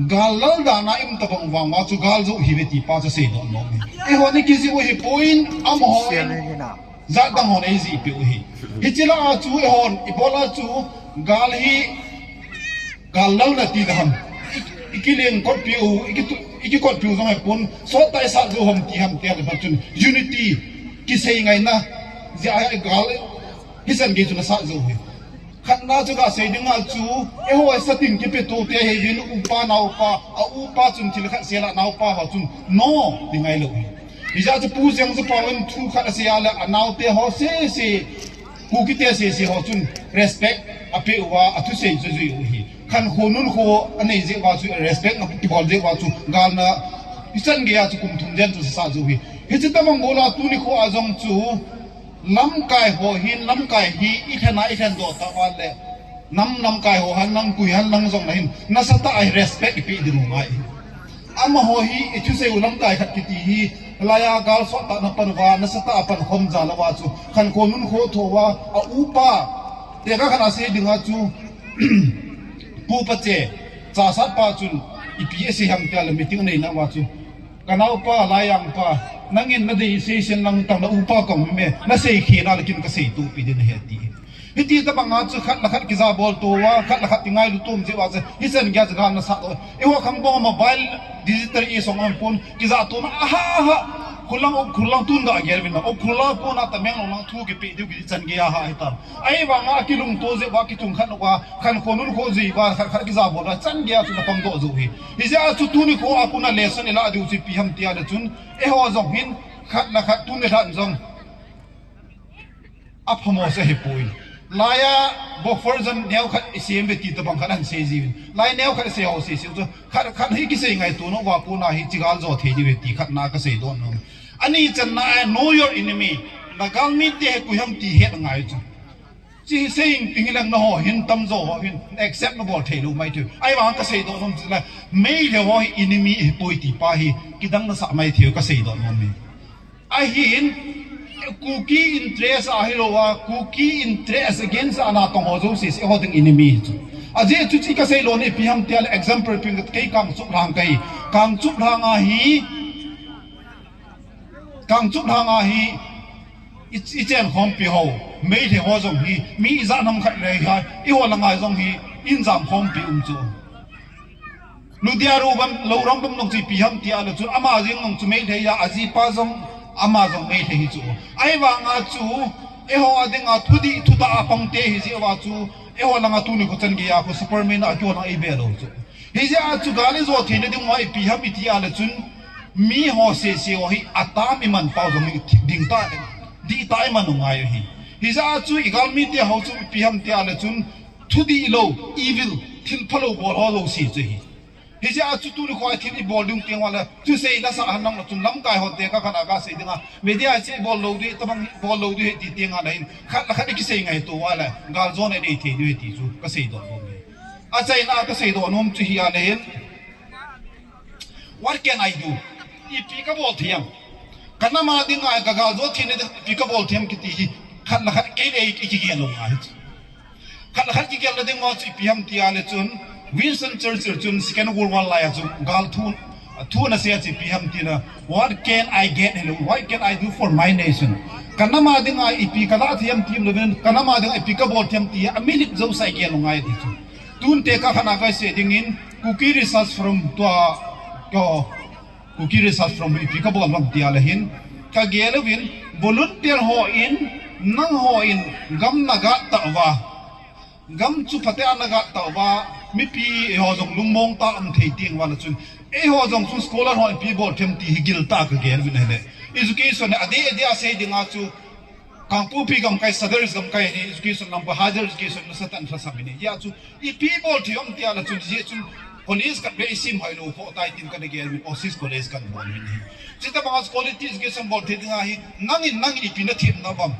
Gal lal dan a i um tabang vang va chu gal jo hi ve ti pa chu seidoh nom. Eiho ni kijih u hi poi, amaho in. Jat dang hon eijih peh u hi. Hichi la a chu eihon, i bol a chu, gal hi, gal lal na ti da ham. I, i kileng kot peh u, i kitu, i kikot peh u jong hi pon, sot tai sat jo ham ti ham ti a le phat chun, unity, kisei ngaina, jeh a gal, hichan gei chu na sat jo hi. Khatna chu ka sei ding a chu, eiho a satin kipe to te hi vin upa naopa, a upa chun thil khat sel a naopa ho chun, no, ti ngai lo hi. Hijeh a chu Pu Jeng chu pa in thu khat a sei a le a naote ho sese, Kukite sese ho chun respect a pe uva a thusei chu jui u hi. Khankho nunkho a nei jeh uva chu respect a kibol jeh uva chu galna hichan gei a chu kum thum jen chu sa ju hi. Hichi tabang bol a tuni kho a jong chu lamkai ho hin lamkai hi i thena i then doh ta uva le nam lamkai ho han lamkui han lang jong la hin nasatah a hi respect i pe ding u ngai. Amaho hi, i thusei u lamkai khat kiti hi, laiya gal sot ta na pan uva, nasatah a pan khom ja lo uva chu, khankho nunkho tho uva, a upa, te ka khat a sei ding a chu, pu pa che, cha sat pa chun, ipi a sei ham ti a le meeting nei na uva chu, ka naopa, laiyang pa, nangin na dei sei sen lang tang na upa kong mi me, na sei khe na le kin ka sei tu pi din he ti. Hiti tabang a chu khat le khat kija bol to uva, khat le khat ti ngailu tum jeh uva chu, hichan gei a chu gal na sa to. Eiho khang bong mobile digital age song a um pon, kija to na, aha, aha. Khulang, khulang tun ga gel vin na, o khulang pon a Tamenglong lang thu kipe diu kichan gei a ha hi ta. Ahivang a kilungto jeh uva kichung khat uva, khankho nunkho jui uva, khat khat kija bol uva, chan gei a chu na pang doh ju hi. Hijeh a chu tuni kho a kon a lesson i la diu chu ipi ham ti a le chun, eiho jong hin, khat le khat tun le khat jong. A phamo se hi poi. Laiya buffer zone neo khat i sem ve ti tabang khat an sei jiu. Lai neo khat sei ho sei sei chu khat khat hi kisei ngai tu no va pu na hi chigal jo thei di ve ti khat na ka sei don no. Ani chan na, know your enemy. Na galmi te he ku ham ti het ngai chu. Chi hi sei ing ping lang na ho hin tam jo ho hin accept na bol thei lo mai chu. Ahivang ka sei don no chu la Meitei ho hi enemy hi poi ti pa hi kidang na sa mai thei ka sei don no mi. Ahin, Kuki interest a hi lo a, Kuki interest against a na tong ho jo si si ho ding enemy chu. A je chu chi ka sei lo ni ipi ham ti a le example pin kei Kangchup lang kai. Kangchup lang a hi, Kangchup lang a hi, i, i chen khom pi ho, Meitei ho jong hi, mi i ja nam khat le hi, i ho lang a jong hi, in jam khom pi um chu. Ludia ru bam, lo ram bam nong chi pi ham ti a le chun ama jing nong chu Meitei a, a jipa jong ama jong Meitei hi chu. Ahivang a chu, eiho a ding a thudih thutah a pang te hi jeh uva chu, eiho lang a tuni kho chan gei a kho Superman a kho lang i be lo chu. Hijeh a chu gal i jo thei na ding uva ipi ham i ti a le chun, mi ho se se ho hi a tam i man pau jong hi ding ta, dih ta i man u ngai u hi. Hijeh a chu i galmi te ho chu ipi ham ti a le chun, Thudih lo, evil, thil phalou bol ho lo si chu hi. Hijeh a chu tuni kho a thil i bol ding teng uva le, thusei na sa han nang lo chun lamkai ho te ka khan a ka sei ding a. Media che bol lo di, tabang bol lo di he ti teng a le hin. Khat le khat i kisei ngai to uva le, gal jo na dei thei di he ti chu ka sei doh nom e. A chaina ka sei doh nom chu hi a le hin. What can I do? Ipi ka bol thei am? Ka nam a dinga ka gal jo theina ding ipi ka bol them kiti hi, khat le khat kei le kei kigel lou ngai. Khat le khat kigel na ding mo chu ipi ham tia le chun, Winston Churchill chun Second World War lai a chu gal thu, thu ana sei a chu ipi ham tina, "What can I get? Hello, what can I do for my nation?" Ka nam a dinga ipi ka la them ti um le, ka nam a dinga ipi ka bol them ti a minute jo sa i gel lou ngai ti chu. Tun tekah khat a ka sei dingin, Kuki Research Forum tua, ko, Kuki Research Forum ipi ka bol ham tia le hin, ka gel uvin, volunteer ho in, nang ho in, gam na ga ta uva, gam chu phatea na ga ta uva, mipi eiho jong lungmong tah a um thei ding uva le chun, eiho jong chu scholar ho ipi bol them ti hi gil tah a ka gel uvin ahile. Education a dei, a dei a sei dinga chu, Kangpokpi gamkai, Sadar Hills gamkai hi education number, higher education nasatah in lhasam in ahi. Hijeh chun ipi bol thei ham tia le chun, hijeh chun college khat beh i sim hoi lou kho tai tin kana gel uvin, Oasis College kana bol uvin ahi. Chuti banga quality education bol thei dinga hi, nangin, nangin ipi na themna ham?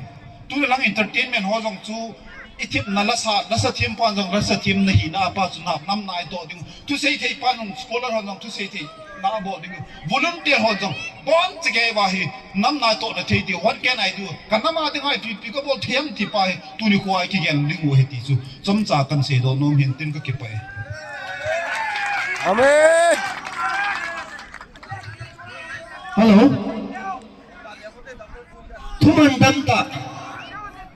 Tuni lang entertainment ho jong chu i themna lasa, lasa them pa jong lasa them na hina pa chu na nam na i toh ding. Thusei thei pa jong scholar ho jong thusei thei na bol ding. Volunteer ho jong bon chige ba hi nam na toh na thei ding. What can I do? Ka nam a dinga ipi ipi ka bol them ti pa hi tuni kho a i kigel ding u ahi ti chu chomcha kan seidoh nom hin tin ka kipah e. Amen. Hello. Thuman tamtah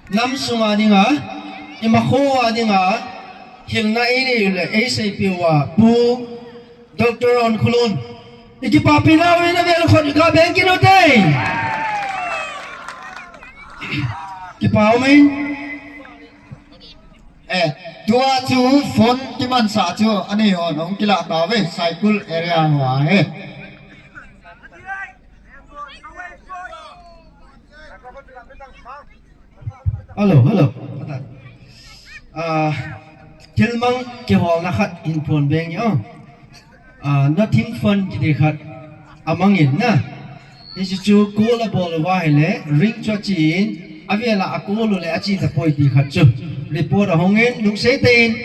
nam sunga dinga, imakho a dinga hilna i nei u le, ei seipeh uva Pu Doctor Onkholun, i kipapina uvin avel khut i ga beng kit u te. Kipa um in. Eh, tua chu phone kimansah chu anei hon hung kilah tauve, Saikul area hoa hi. Hello, hello. Ah, thilmang kiholna khat hin phone beng o. Ah, nothing fun kiti khat amang in na. Hichu chu call abol uva ahile, ring chu ache in, avel a acall u le ache tapoi ti khat chu. Report ahung in, lungset tah in,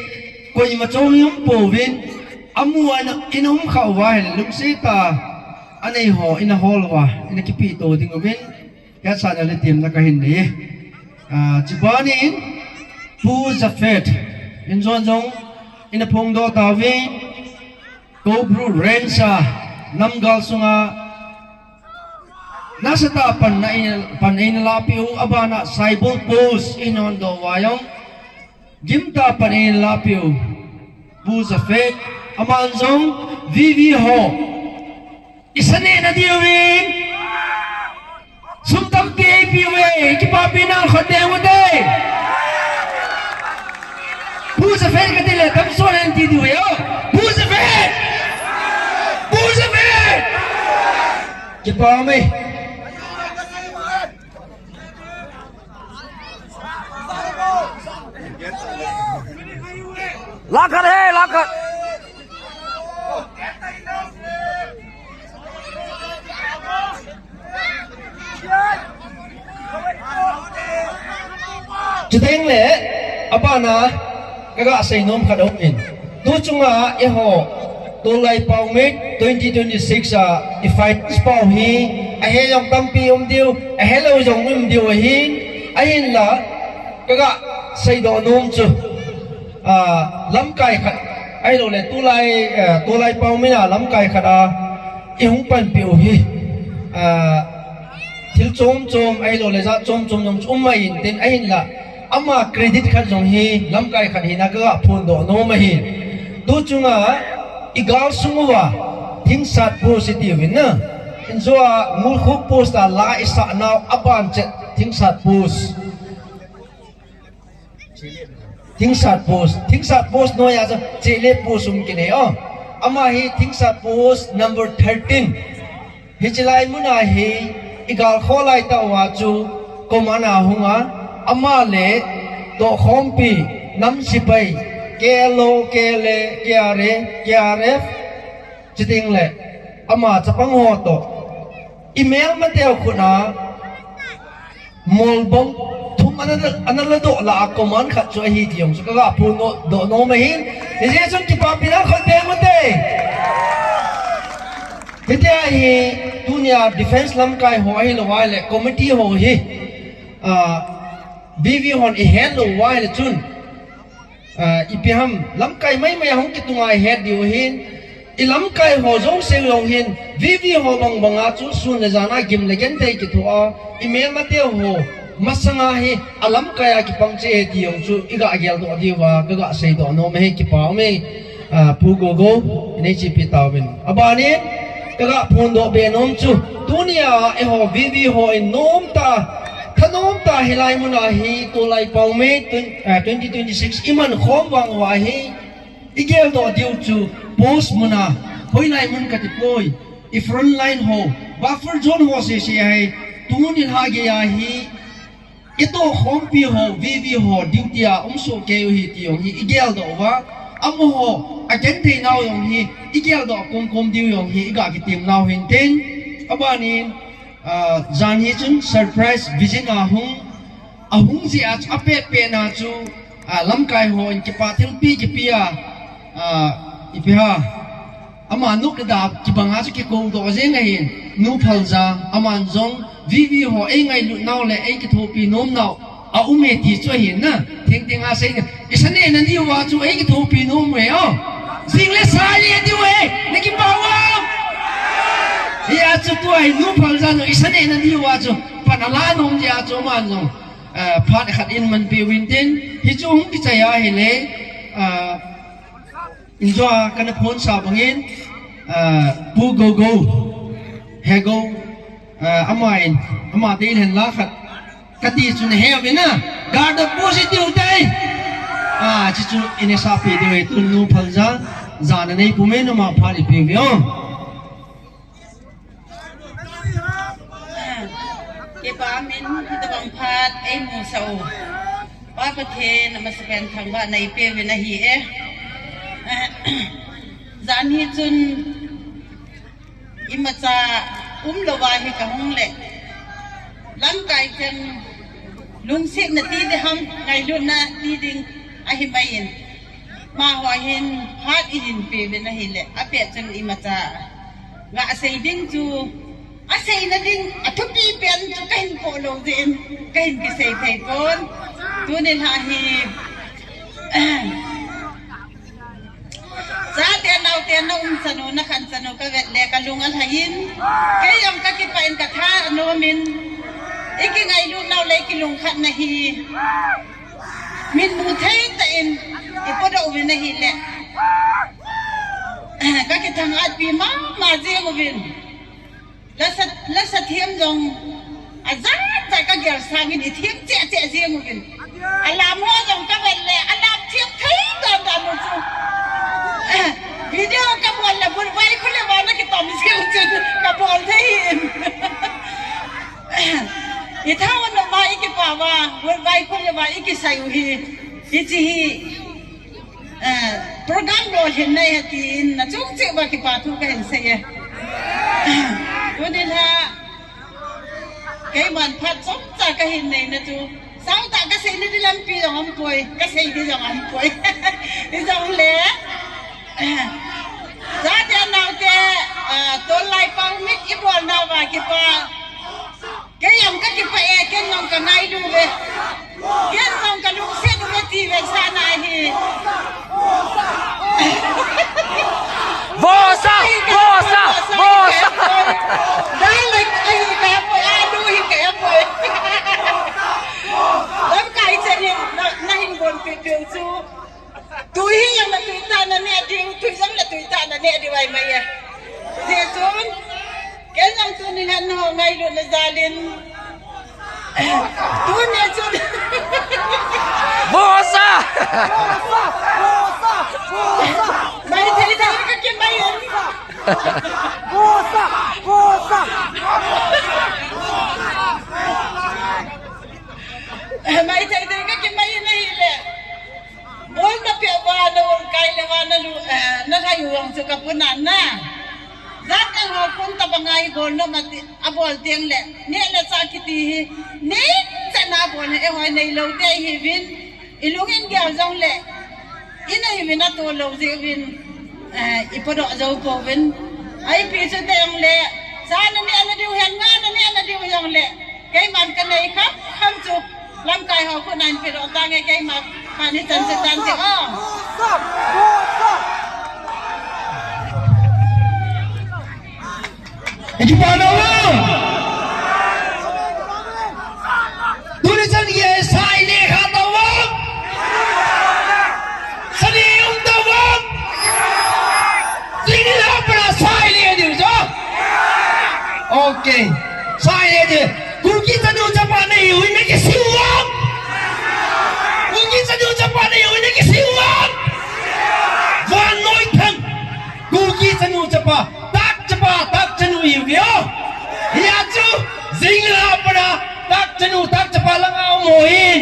koima chong i um pouvin, amu a ina, ina um kha uva ahile, lungset tah a, anei ho, ina hol uva, ina kipeh to ding uvin, hetsahna le temna kahin nei e. Ah, chuban in, Pu Japhet, in jon jong, ina phongdoh tauvin, Koubru Range a, namgal sunga, nasatah a pan na in, pan eina lahpeh u, abana Saibol Post in hondoh uva jong, gimtah a pan eina lahpeh u, Pu Japhet, aman jong, V V ho, i sa neh na diuvin, sum tampi eipeh uve, kipapina khut beng u te. Pu Japhet kati le tamsuan in ti diu ve o. Pu Japhet! Pu Japhet! Kipa um e. Lakhat he, lakhat. Chuteng le, abana, kaga seinom khat aum in. Tu chunga eiho, Tolai Paomit twenty twenty-six a, i fight pau hi, ahe jong tampi um diu, ahelou jong um diu ahin, ahinla, kaga seidoh nom chu. Ah, lamkai khat, ahilouleh tulai, eh, Tolai Paomit a lamkai khat a, i hung panpeh u hi. Ah, thil chom chom, ahilouleh jat chom chom jong chu um mai in tin ahinla. Ama credit khat jong hi, lamkai khat hina kaga phondoh nom ahi. Tu chunga, i gal sung uva, Thingsat Post i tiuvin na. Injo a, Ngulkhuk Post a la i sah nau, aban chet Thingsat Post. Thingsat Post, Thingsat Post noiya chu Chele Post um kinei o. Ama hi Thingsat Post number thirteen. Hiche lai muna hi i gal kho lai tah uva chu command a hung a, ama le tohkhompi nam sipai, K L O, K L A, K R A, K R F, chuteng le ama chapang ho toh. I melmateu khut a, Molbom thum ana, ana ladoh lah a command khat chu ahi ti jong chu kaga phondoh nom ahin. Hijeh chun kipapina khut beng u te. Hitia hi tunia defense lamkai ho ahilou ahile committee ho hi, ah, V V hon ihet lou ahile chun, ah, ipi ham lamkai maimai a hung kitunga ihet diu ahin, i lamkai ho jouse jong hin V V ho bang banga chu sun le jan a gim le genthei kithoa, i melmate ho masanga hi a lamkai a kipang cheh e ti jong chu i ga geldoh diuva ka ga seidoh nom e, kipa um e. Ah, Pu Gogo, i neichepi tauvin. Abanin, ka ga phondoh be nom chu, tunia eiho V V ho in nomtah, thanomtah hilai muna hi Tolai Paome twen-, ah, twenty twenty-six i man khom vang uva hi, i geldoh diu chu, post muna, hoilai mun kati poi, i front line ho, buffer zone ho sese ahi, tuni lha geiya hi, i tohkhompi ho, V V ho, duty a um soh kei u hi ti jong hi i geldoh uva, amaho a genthei nau jong hi i geldoh komkom diu jong hi i ga kitem nau hin tin. Abanin, ah, jan hi chun surprise visit a hung, a hung jeh a chu, a petpet na chu, ah, lamkai ho in kipa thilpi kipe a, ah, ipi ham, ama nop le da kibanga chu kikou doh jeng ahin, Nu Phalja, aman jong, V V ho, ei ngailut nau le, ei kithopi nom nau a um e ti chu ahin na, thengtheng a sei na, i sa neh na diuva chu, ei kithopi nom e o. Jing le sa neh diu e, na kipa uvam? Hia chu tua hi Nu Phalja jong, i sa neh na diuva chu, pan ala nom jeh a chu aman jong, eh, phat khat in manpi uvin tin, hichu hung kichai ahile, eh, Injo a kana phonsa bangin, ah, Pu Gogo, Hego, ah, ama in, ama dei lhen la khat, kati chu nahe uvin na, guard of positive te. Ah, chuchu i neh sapi diu e, tun Nu Phalja, jan a nei pumin ama phat ipi uve o. Kipa umin, hitabang phat eimusah u Pa Pathen, amasapen thangvahna ipeuvin ahi e. Jan hi chun imacha umlouva hi kahung le, lamkai cheng lungsetna ti ding ham, ngailutna ti ding ahi mai in. Amaho hin phat ihin peuvin ahile, apet chun imacha ga sei ding chu, aseina ding, athupi pen chu kahin poh lou jeh in, kahin kisei thei pon. Tuni lha hi, chate naote na umchan u, na khanchan u kavet le kalung alhai in, kei jong kakipah in katha anom in, ikingailut nau le ikilungkhatna hi, min mu thei tah in ipodoh uvin ahile, kakithang-atpi mama jeng uvin. Lasa, lasa them jong ajat jat kagel sangin ithem cheh cheh jeng uvin. Alam ho jong kavet le, alam them thei dan dan u chu. Video kabol le, Vurvai khu le vana kitom jeng u chun kabol thei in. Itha un ma ikipa uva, Vurvai khu le va ikisai u hi. Hiche hi, eh, program lolhinna ahi tin, nachung cheh uva kipa thu kahin sei e. Tuni lha, keiman phat chomcha kahin neina chu, sautah kaseina ding lampi jong aumpoi, kasei ding jong aumpoi. Hijongle, chate naote, ah, Tolai Paome ibolnauva kipa. Kei jong kakipah e, ken jong kangailu uve. Ken jong kalungset uve ti vetsahna ahi. Vohsa! Vohsa! Vohsa! Direct ahi kahepoi, alu hi kahepoi. Lamkai chengin na, nahin gonpeh peh u chu. Tui hi jong natui tah naneh diu, tui jong natui tah naneh diu ahi mai e. Hijeh chun, ken jong tuni lhan ho ngailutna jal in, tuni chun. Vohsa! Mai thei thei kakimai in. Mai thei thei kakimai in ahile. Bol napeh uva, na olkai le uva, nalu, eh, nalhai u jong chu kapuna na. Jat dang ho khun tabang a hi golnom ati, abol teng le, neh le chah kiti hi, neichatna abol hi, eiho neilou te ihiuvin, ilungin gel jongle, ina hiuvin atoh lou jeh uvin, eh, ipodoh jou pouvin. Ahi pi chu teng le, cha na neh na diu hen, nga na neh na diu jong le, keiman ka nei kham kham chu, lamkai ho khut na hin pe ro tange, keima phat ni chan chu tan ding o. Ikipa na wa. Tuni chan ye sai le kha ta wa. Sani um ta wa. Tini la pra sai le diu jo. Okay. Sai le diu. Kuki chanu chapa nei ui na kisiu wa. Kuki chanu chapa nei ui na kisiu wa. Vannoi thang. Kuki chanu chapa, tak chapa, tak chanu iu keo. Hia chu, jing la pana, tak chanu, tak chapa langa um ho hin.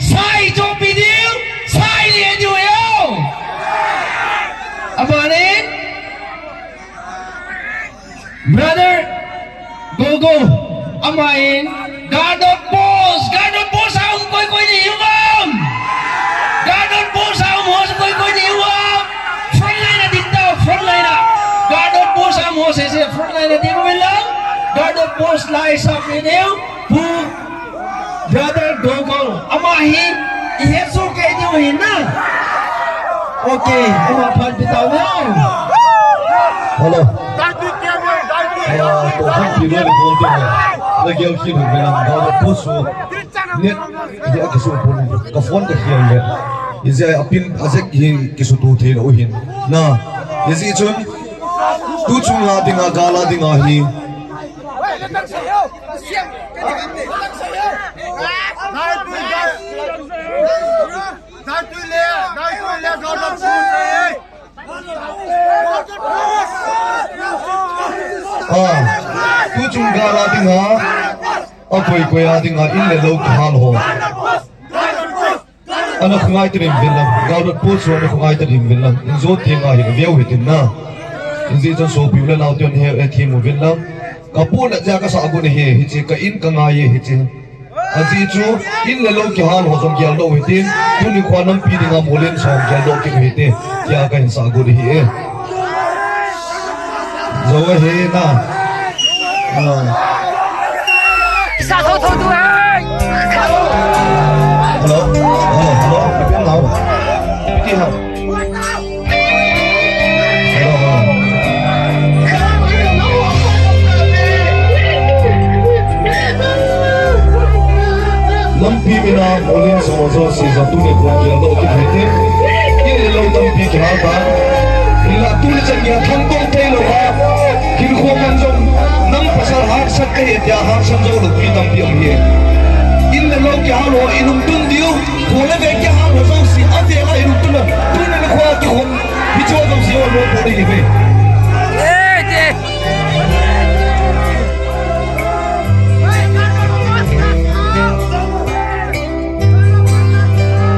Sai chopi diu, sai le diu eo. Amanin, brother, Gogo, amahin, guard of post, guard of post a um koi koi ni hiu ham. Guard of post a um ho koi koi ni hiu ham. Front line a ding tao, front line a. Guard of post a um ho se se front line a ding uvin lang. Guard of post lai sap ni diu. Pu Brother Gogo, amahi, ihe su ke diu hin na. Okay, ama phat pi tao na. Hello. Ah, to phat pi lo ni ko te. Na gel ki ni me lam ga to su. Net, ya ke su pun. Ka phone ka hian le. Ije apin ajek hi ke su tu the lo hin. Na. Ije chun. Tu chung la dinga gala dinga hi. Ah, tu chung gala dinga, a koi koi a dinga, in le lo kihal ho. Ana khungai tarin vin lang. Guard of post ana khungai tarin vin lang. In jo ti nga hin veu hitin na. In ji chon sopi u le nau tion he, he thim u vin lang. Ka pu na ja ka sa gu ne he, hichi ka in ka ngai ye hichi. Aji chu in le lo kihal ho jong gel do hitin. Tuni khua nampi dinga molen song gel do ki hiti. Kya ka in sa gu ne he. Zo he na. Ah. Sa tho tho tu hai. Hello. Hello, hello. Ipi nau. Ipi ha. Hello, hello. Lampi mina molin so so si za tu ne ko ki lo ki hete. Ki lo lampi ki ha ta. Ila tu ne chan ya thang kong te lo ha. Kin kho kan jong, nang pasal harsat kahi tia harsat jou lou pi tampi um hi. In le lou kihal ho in um tun diu, kho le ve kihal ho jouse, avel a in um tun a, tuni nikho a kikhom, hiche ho jouse ho lou po ding hi ve.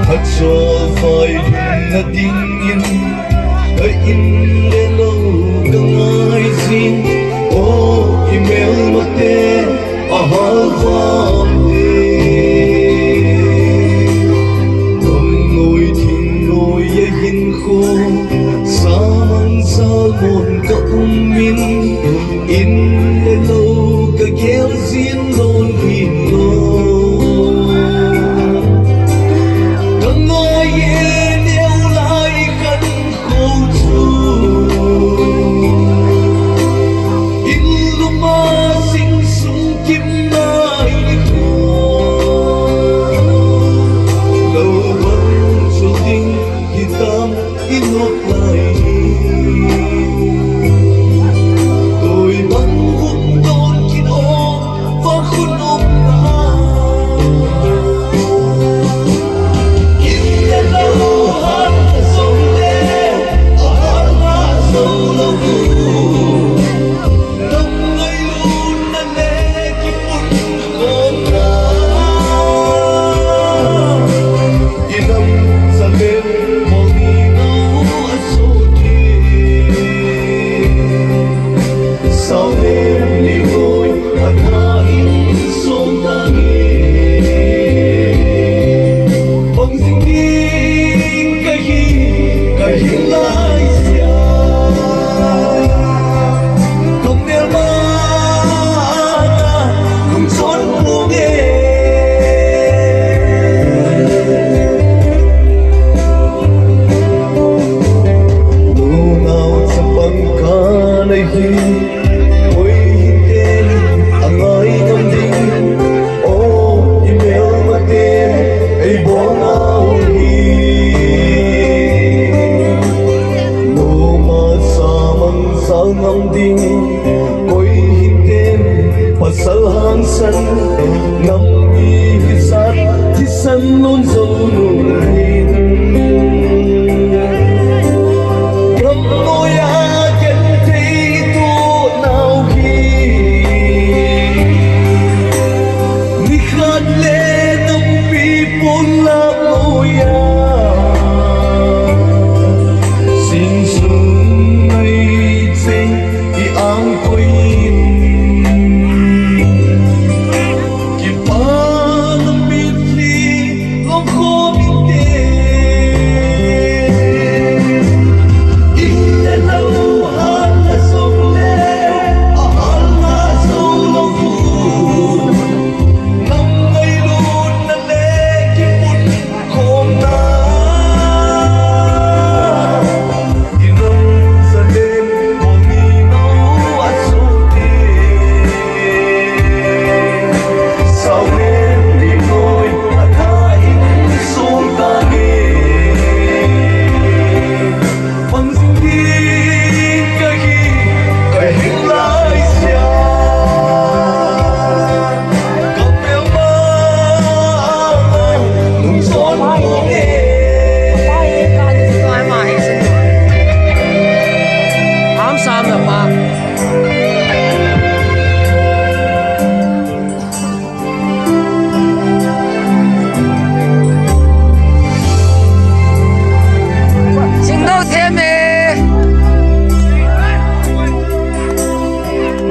Phatchomvai lhunna dingin, ka in le lou ka ngai jin, o i melmate, a hal vang te. Thonnoi thingnoi a hinkho, samang salmon ka um in, in le lou ka gel jin lon hin lou. Ka ngai e neo lai khan kho chu. In luma sing su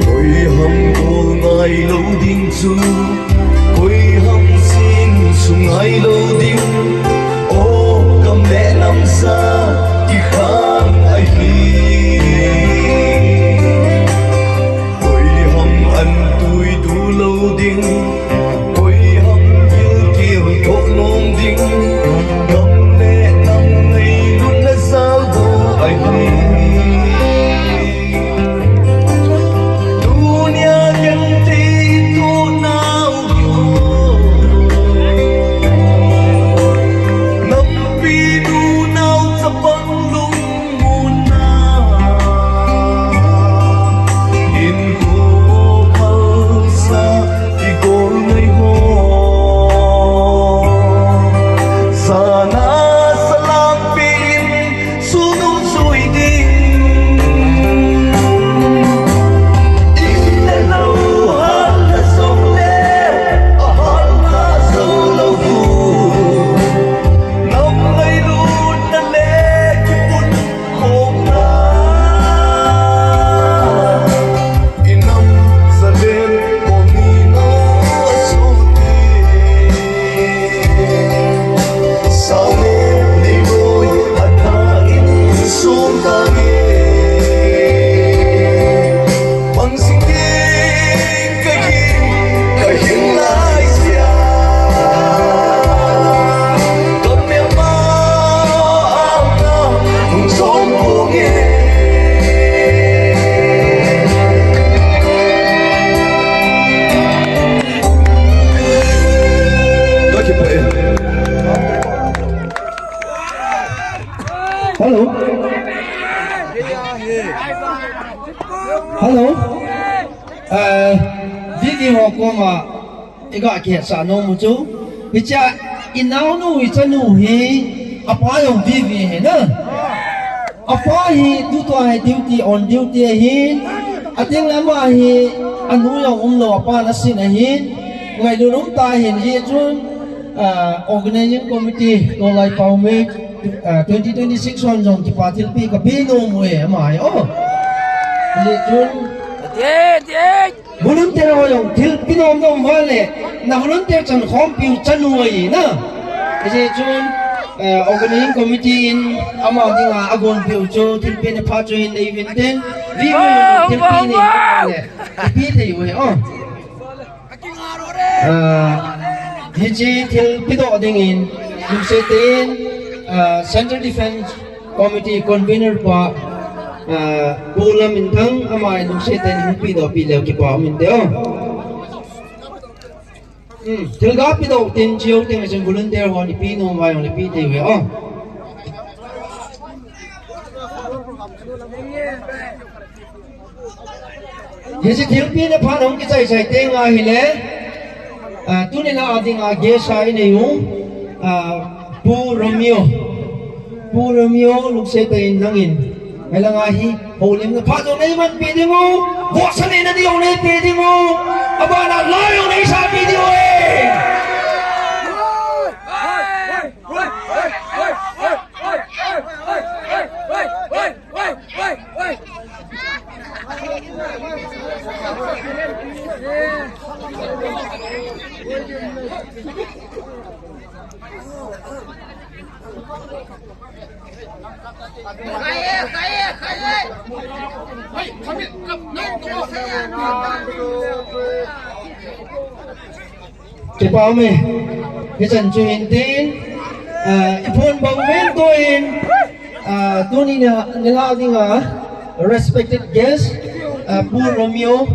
Koi ham kol ngai lo ding chu, koi ham sin sung ngai lo ding. O kam le nam sa ti khang ahi. Koi ham an tui tu lo ding, koi ham gil gil thok nom ding. Kam le nam nei lun na sal do ahi. Tunia ken ti tu nau yo. Nampi nu nau chapang lung mun na. In ko phalsa i kol ngai ho. Sana salam pin sunu sui ding. Ina lo hal na song le, a hal na song lo ku. Nam ngai lut na le kipun khong na. Inam sa den ko ni na suti. Sao ne ni boy a ta in sum ta ni. Pang sing ki ka ki ka hin lai sia. Ka me ma a na hung song ko nge. Hello. Hello. Eh, Vivi ho koma iga kihetsah nom u chu. Hichea inaonu, ichanu hi apa jong Vivi hi na. Apa hi tutua hi duty, on duty ahin, ateng le ama hi anu jong umlou, apa nasin ahin, ngailut um ta ahin, hijeh chun, ah, organizing committee, Tolai Paome, ah, twenty twenty-six hon jong kipa thilpeh kapeh nom uve ama hi, o. Hijeh chun, Volunteer ho jong thilpeh nom nom uva le, na volunteer chan khompiu chanu ahi na. Hijeh chun, eh, organizing committee in ama dinga agonpeh u chu thilpehna phat chu hin nei uvin tin, Vivi ho jong thilpeh nei uva le, ipi thei uve, o. Eh, hiche thilpeh doh dingin, lungset tah in, eh, Central Defence Committee Convener pa, ah, Pu Laminthang, ama in lungset tah in hung pehdoh peh leu kipa um inte o. Hmm, thil ga pehdoh tin chiu teng chun volunteer hon ipi nom uva jong le peh thei uve o. Hiche thilpehna phat hung kichai chai teng ahile, ah, tuni a dinga guest a inei u, ah, Pu Romeo. Pu Romeo, lungset tah in nangin, hilanga hi houlimna phat jong neiman peh ding u, vohsa neina ding jong neipeh ding u, abana la jong neisah peh ding uve. Kipa ume, hichan chu hin tin, ah, iphone bang ven tuin, ah, tuni na, nila dinga, respected guest, ah, Pu Romeo,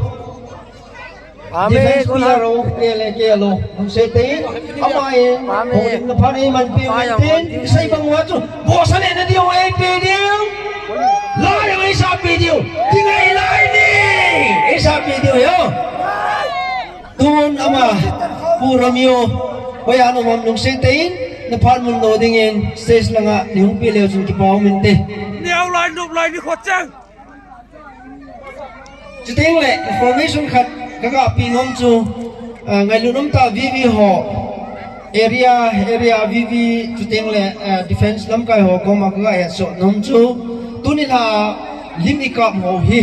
Amen. Defense P R O, K L A, K L O, Lungsettei, amen. Amain, amen. Houlimna phat eimanpi, amen, tin, isei bang uva chu, bosa le na diu, eipe diu. La yang eisa pe diu. Dingai lai ni. Eisa pe diu yo. Tun ama, Pu Romeo, hoiya na um ham Lungsettei in, na phat mun lo dingin, stage langa, nei hung pe leu chun kipa um inte. Neo lai, nop lai ni kho chang. Chuteng le information khat ka ga pe nom chu, ah, ngailut um tah V V ho, area, area V V chuteng le, ah, defense lamkai ho koma ka ga hetsah nom chu, tuni la lim i kap ho hi,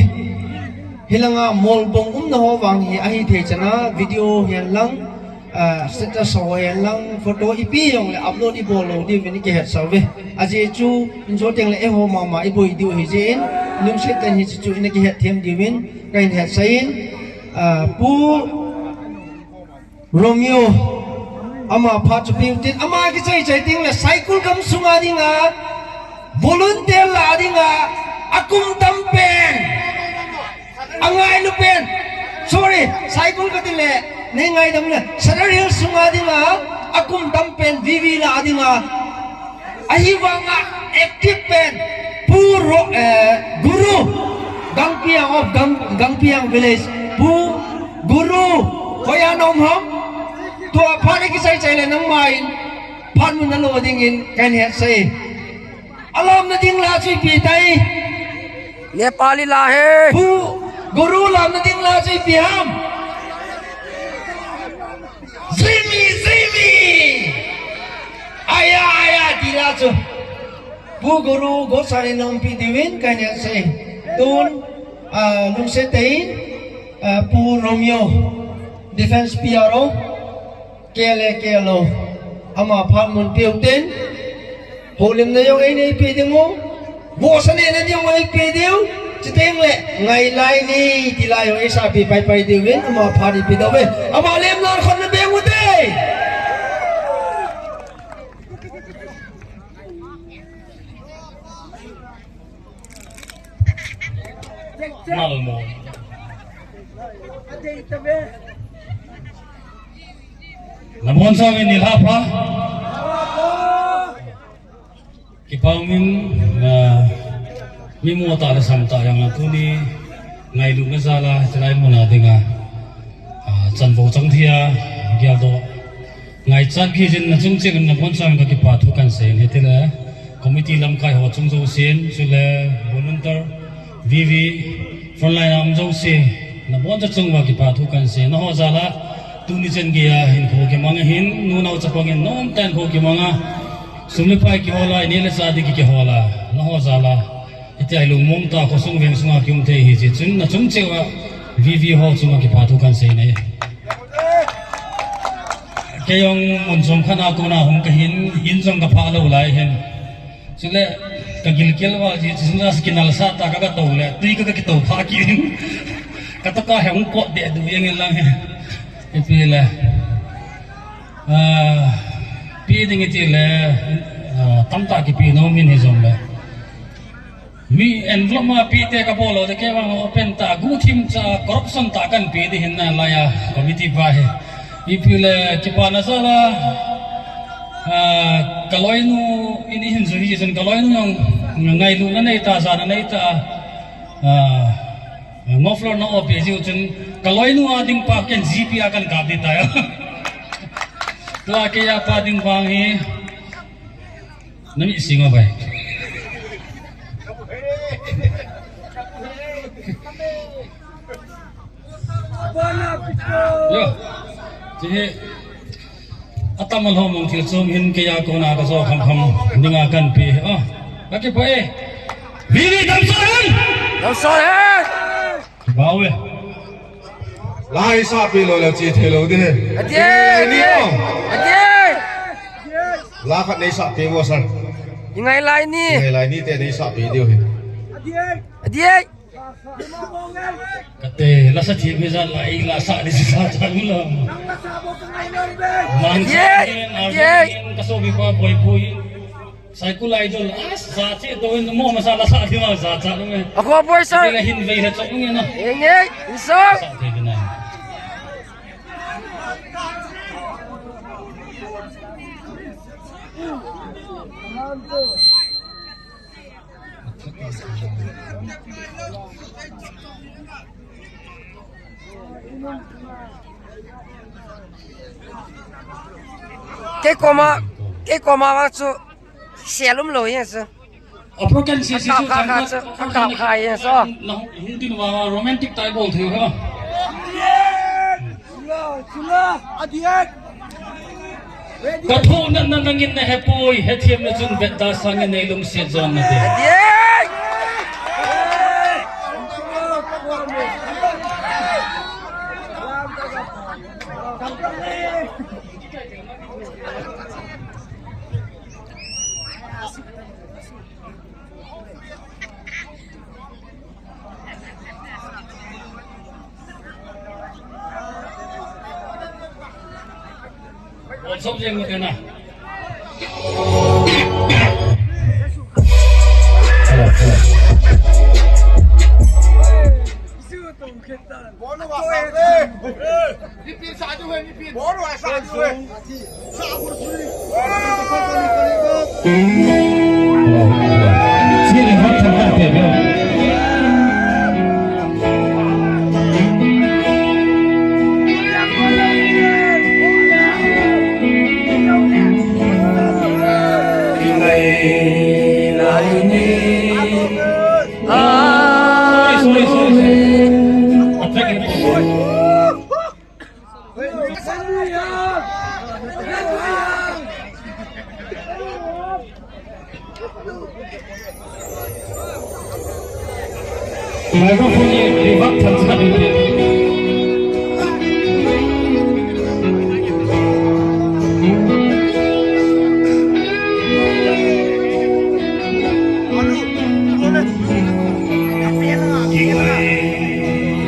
hilanga molbong umna ho vang hi ahi thei chana video hihen lang, ah, status ho hihen lang, photo ipi jong le upload i bol lou diuvin i kihetsah uve. Ajeh chu, in jo teng le eiho mama i boi diu ahi jeh in, Lungsettei hiche chu ina kihet them diuvin, ka hin hetsah in, ah, Pu Romeo, ama phat chu pe u tin, ama kichai chai teng le, Saikul gam sunga dinga, volunteer la dinga, akum tam pen. Angailu pen. Sorry, Saikul kati le, nei ngaidam le. Sadar Hills sunga dinga, akum tam pen, V V la dinga. Ahivanga active pen, Pu Ro-, eh, Guru, Gangpiang of Gang-, Gangpiang village, Pu Guru, hoiya na um ham? Tua phat kichai chai le nangma in, phat mun na lo dingin, ka hin hetsah e. Alamna ding la chu ipi tai. Nepali la he. Pu Guru lamna ding la chu ipi ham. Jimmy, Jimmy. Aya, aya, ti la chu. Pu Guru, Gosari nom pi diuvin, ka hin hetsah e. Tun, ah, Lungsettei, ah, Pu Romeo, Defense P R O. K L A K L O, ama phat mun pe u tin, houlimna jong ei neipe diu, vohsa nehna jong ei pe diu, chuteng le, ngai lai ni, ti la jong ei sapi pai pai diuvin, ama phat i pe diu ve, ama lemna khon na beng u te. Malmo. Nabonchauvin nilhah pha. Kipa umin, ah, mi mo tah le sam tah jong a tuni ngailutna jal a, chulai mun a dinga, ah, chanvo chang thei a, geldoh ngaichat kit in nachung cheh in nabonchauvin ka kipa thu kahin sei in, hitile committee lamkai ho chung jousen, chule volunteer, V V, frontline a um jouse, naboncha chung uva kipa thu kahin sei. Naho jal a, tuni chan geiya hinkho kimang ahin, nu nao chapang in nomtah in kho kimang a, sum le pai kihol a, ineh le chah ding kihol a, naho jal a, hitia ilungmong tah a khosung veng sunga kium thei ahi jeh chun, nachung cheh uva, V V ho chunga kipa thu kahin sei in ahi. Kei jong mun chom khat a kona hung kahin, in jong kaphah lou lai hin. Chule, kagilkel uva, ji, ji, ji, kinalsah tah a kaga tou le, tui kaga kitou phah kit in. Katoh ka hung kot deh du jeng in lang hin. Ipi le. Ah, pe ding iti le, ah, tamtah kipe nom in hijongle. Mi envelope ma pehte kabol lou te, kei vang open tah, guhthim cha, corruption tah kahin pe ding ahin nalai a, committee pa hi. Ipi le kipana jal a, ah, kaloinu in eihin jui hi chun kaloinu jong ngailutna neitah, jana neitah, ah, muffler na open jiu chun kaloinu a ding pa ken G P a kahin kap ding tai. Tua kei a pa ding vang hi. Nami singa bai. Yo. Tihi. Atam alhom mong thil chom hin kei a kona kajo kham kham dinga kahin pe. Ah. Kakipah e. Vivi damsot hen. Damsot hen. Bawe. Lai sa pe lou leh che thei lou ding. Adei, adei, adei. La khat nei sa pe vo sir. Ingai lai ni. Ingai lai ni te nei sa pe diu hi. Adei. Kate, la sa che me za lai la sa ni sa cha lu la. Mang sa ni, adei. Ka so bi pa poi poi. Saikul Idol, ah, sa che to in mo masa la sa di ma sa cha lu me. Ako boy sir. Ila hin vei ha chok nge na. Enge, iso. Sa che di na. Kei koma, kei koma vang chu sel um lou jeng chu. Apro kan si si chu kha kha chu, kha kha kha jeng chu. Na hung tin va romantic tai bol thei ha. Chula, chula, adiak. Ka thoh natna nangin na hepoi, hethiam na chun vetda sangin nei lungset jon nate. Microphone ye reverb than sa di.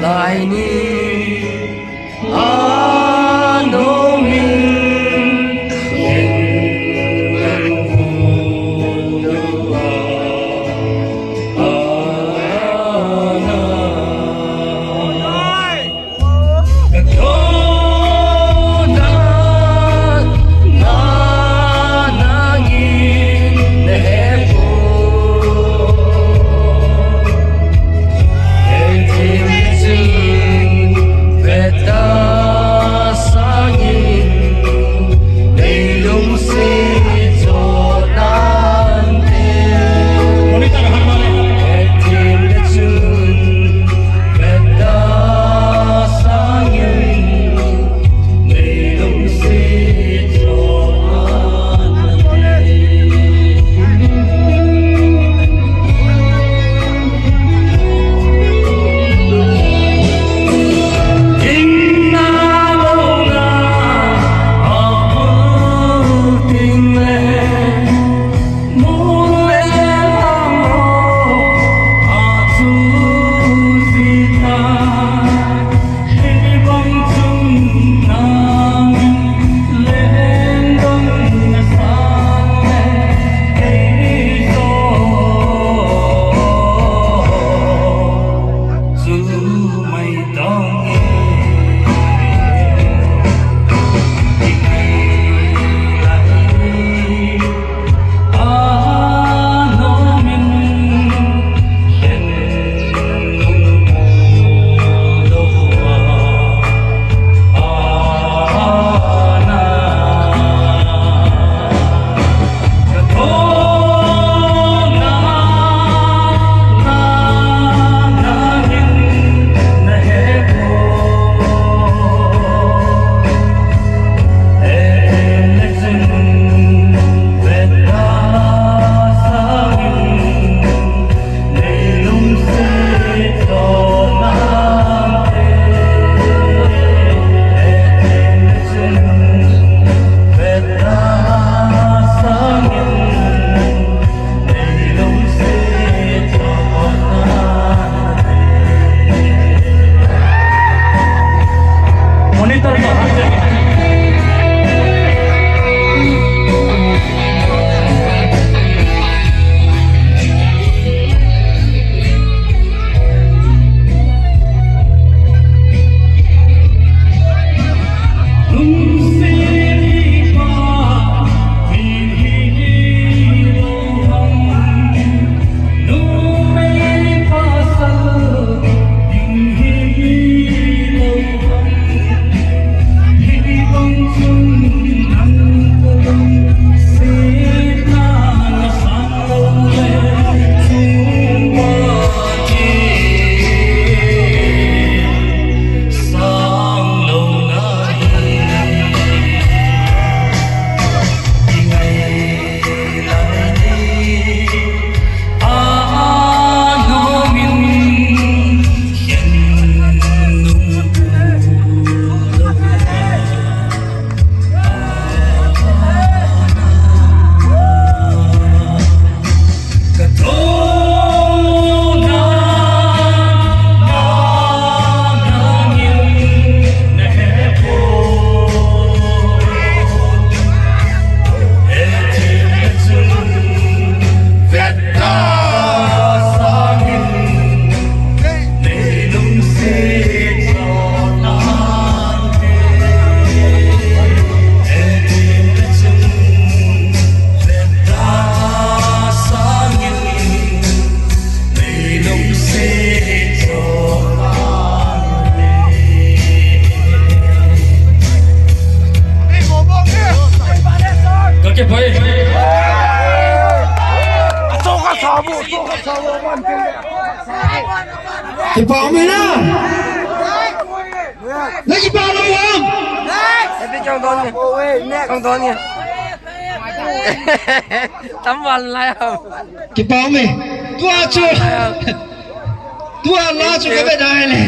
Lai ni. Kipa ume. Kipa ume na. Na kipa lou ham? Happy countdown ni. Countdown ni. Tam val lai ham. Kipa ume. Tua chu. Tua la chu ka be dai le.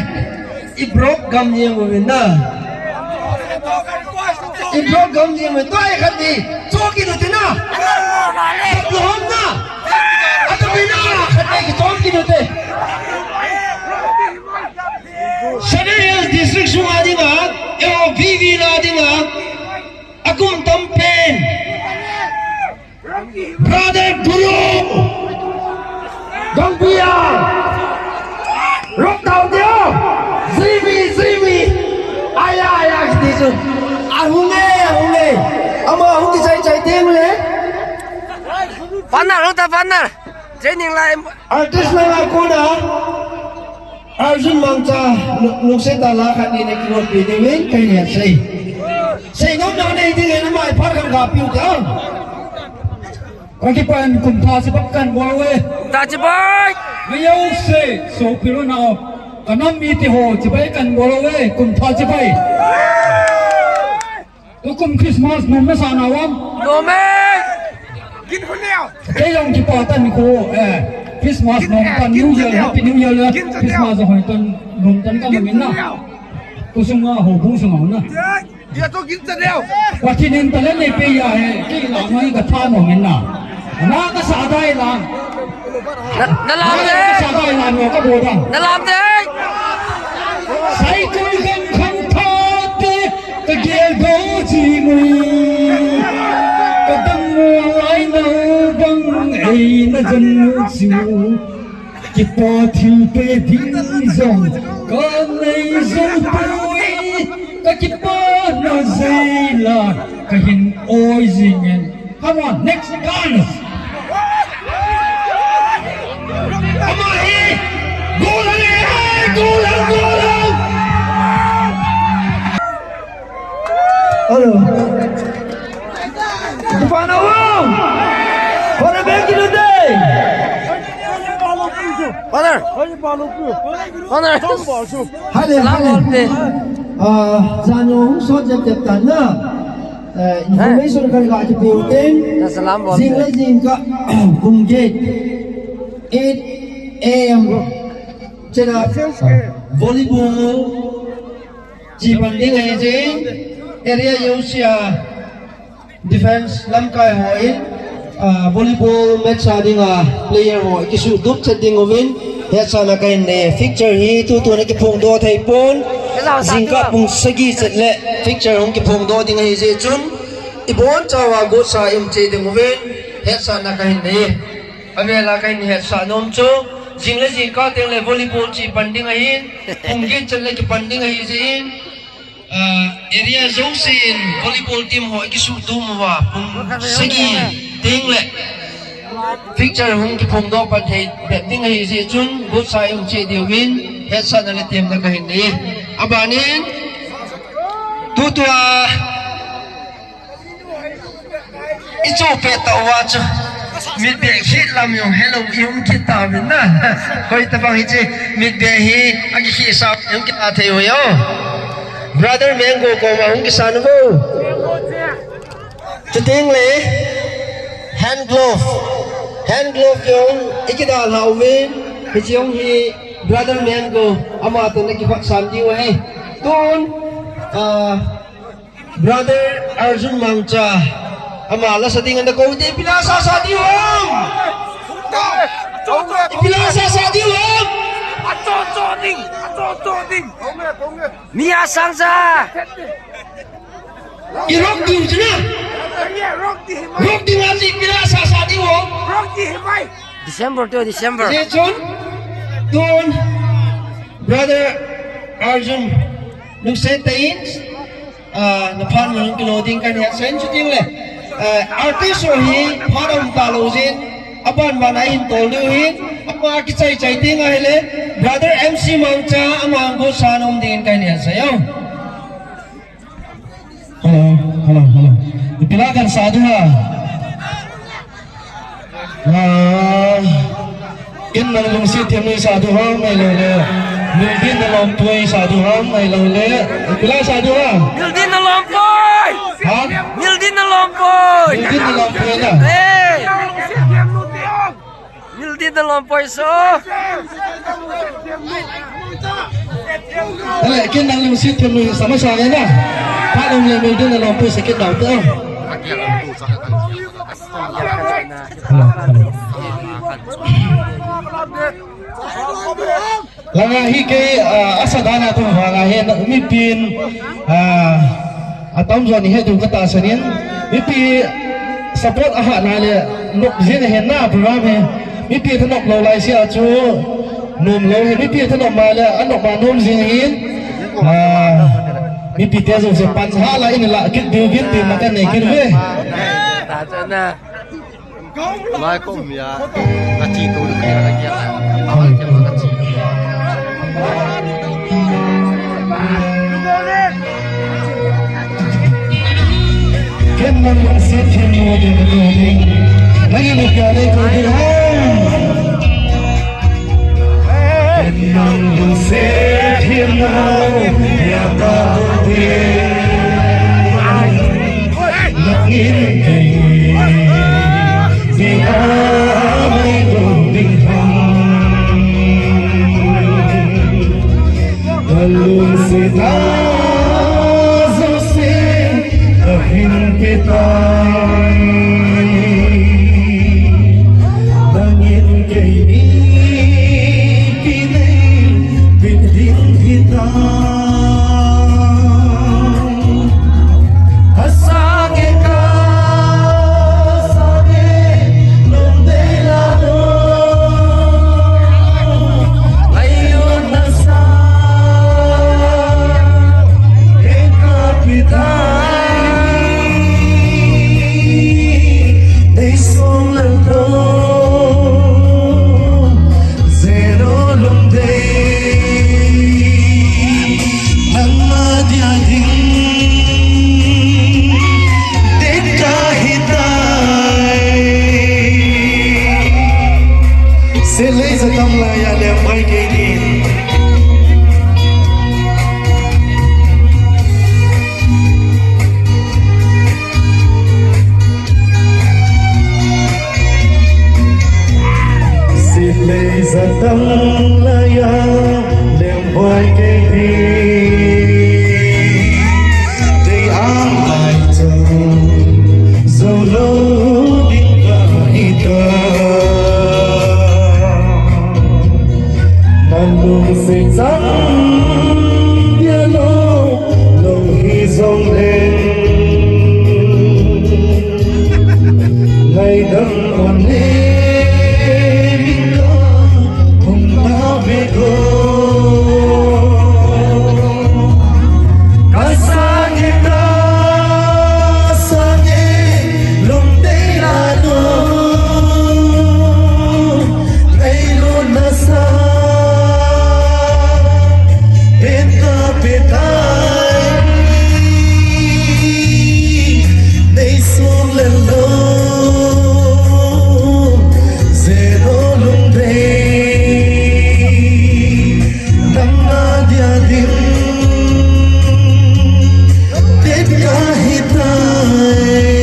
I broke gam ni mo na. I broke gam ni mo. Tua i khat ni. Chok kit u te na. Lo ham na. Ata be na. Khat ni chok kit u te. Sadar Hills District sunga dinga, A O V V la dinga, akum tam pen. Brother Guru. Gangpia. Rock down there. Zimi, zimi. Aya, aya, kiti chu. Ahung e, ahung e. Ama ahung kichai chai teng le. Partner, hung ta partner. Training lai. Artist la la kona. Arjun Mangcha, lu-, lungset tah a la khat ni na kigot pi ding in, kei ni sei. Sei nom nom nei ding in, mai phar kan ga piu ta. Ka kipan kum thah chibak kan bol uve. Thah chibak. Ve jouse, sopi le nao. Ka nam mite ho, chibai kan bol uve, kum thah chibai. Tukum Christmas nom nasa nau ham? Nom e. Kei jong kipa tan ko, eh, Christmas nom tan, New Year, Happy New Year le, Christmas hoi tan, nom tan ka nom in na. Kusung a ho bu sung a na. Pathen in talent nei pe a he, kei la mai ka tha nom in na. Na ka sa dai la. Na, na lam de. Ka sa dai la no ka bo dang. Na lam de. Sai kul gam kham tha te, ka gel do chi mui. Ka dang mu lai na bang ei na jan nu chu. Kipa thil pe ding jong ka nei jong poi. Ka kipa na jeh la ka hin oi jing in. Come on, next dance. Ama hi, goal le, goal, goal. Hello. Tupana wow. Para beki no day. Father. Father. Hale, hale. Ah, jano sot jep jep tan na. Eh, information kan ga ki pe u teng. Salam bol. Jing le jing kah, kum get. Eight A M. Chena, volleyball. Chi pan ding ahi jeh in. Area jouse a. Defense lamkai ho in, ah, volleyball match a dinga player ho kisuhtup chet ding uvin, hetsahna kahin nei. Fixture hi tutua kiphongdoh thei pon, jingkah pung sagi chet le fixture hung kiphongdoh ding ahi jeh chun, ibon chauva gotsa i um cheh ding uvin, hetsahna kahin nei. Avela kahin hetsah nom chu, jing le jingkah teng le volleyball chi pan ding ahin, pung get chet le kipan ding ahi jeh in, Ah, area jouse in volleyball team ho kisuhtup uva, pung sagi teng le fixture hung kiphongdoh pan thei bep ding ahi jeh chun, gotsa i um cheh diuvin, hetsahna le temna kahin nei. Aban in, tutua, i cho pet tauva chu. Mit beh khit lam jong helou i um kit tauvin na. Hoi tabang hiche mit beh hi akikhehsah i um kit a thei hoi o. Brother Mango koma hung kisan uvo. Chuteng le hand glove. Hand glove jong i kidalha uvin. Hiche jong hi Brother Mango ama toh na kikhohsam diu ahi. Tun, ah, Brother Arjun Mangcha, ama la sa ding ana kou te, ipi la sa sa diu ham? Ipi la sa sa diu ham? Acho cho ding, acho cho ding. Mia sang sa. I rock diu chu na. Rock diu a chu ipi la sa sa diu ham? December to December. Jeh chun, tun, Brother Arjun, lungset tah in, Ah, na phat mun kilou ding kahin hetsah in, chuteng le, ah, artist ho hi phat aum talou jeh in, aban ban a hin tol diu hin, ama kichai chai teng ahile, Brother M C Mangcha, ama gotsa nom ding in kahin hetsah e. Hello, hello, hello. Ipi la kan sa diu ham? Ah, ken nang lungset themnu sadu ham ahilou le, Mildin Nalawmpui sadu ham ahilou le, ipi lai sadu ham? Mildin Nalawmpui! Ha? Mildin Nalawmpui! Mildin Nalawmpui na? Hey! Mildin Nalawmpui so! Ale, ken nang lungset themnu sa masa nge na. Phat um le Mildin Nalawmpui sa kit dau te. Hello, hello. Langa hi kei, ah, asa dan a tum vanga hi mipin, ah, atam jo ni he tu kata sanin. Mipi support aha na le nok jin he na program he. Mipi thanop lou lai sia chu nom lou he. Mipi thanop ma le anop ma nom jin hin. Ah, mipi te jo se pan ha la in la kit diu gin ti ma kan nei kit ve. Ta cha na. Lai ko mi a, ka chi to ni ka la kia. Ka la kia ka chi. Ken nang lungset themnu de ko ni. Nang ni ka le ko ni ha. Ken nang lungset themnu ya ka ko ni. Nangin kei, dinga mai dong ding ham. Kalungset a jouse kahin pe tai. Nangin kei, ipi nei pe ding hitam. Zero lungdei, nangma dia ding, tet kahi tai. Setlei jatam laiya Lengvai kei din. Setlei jatam laiya Lengvai kei din. Dei ang lai chang, jou lou ding kahi tai. Nang lungset chang dia lou, lou hi jong leng. Ngaidam on le min ka hung na ve ko. Ka sange, ka sange, lungdei la nu. Nei lungna sa, pen ka pe tai. Nei sung le lo, zero lungdei. Nangma dia ding, tet kahi tai.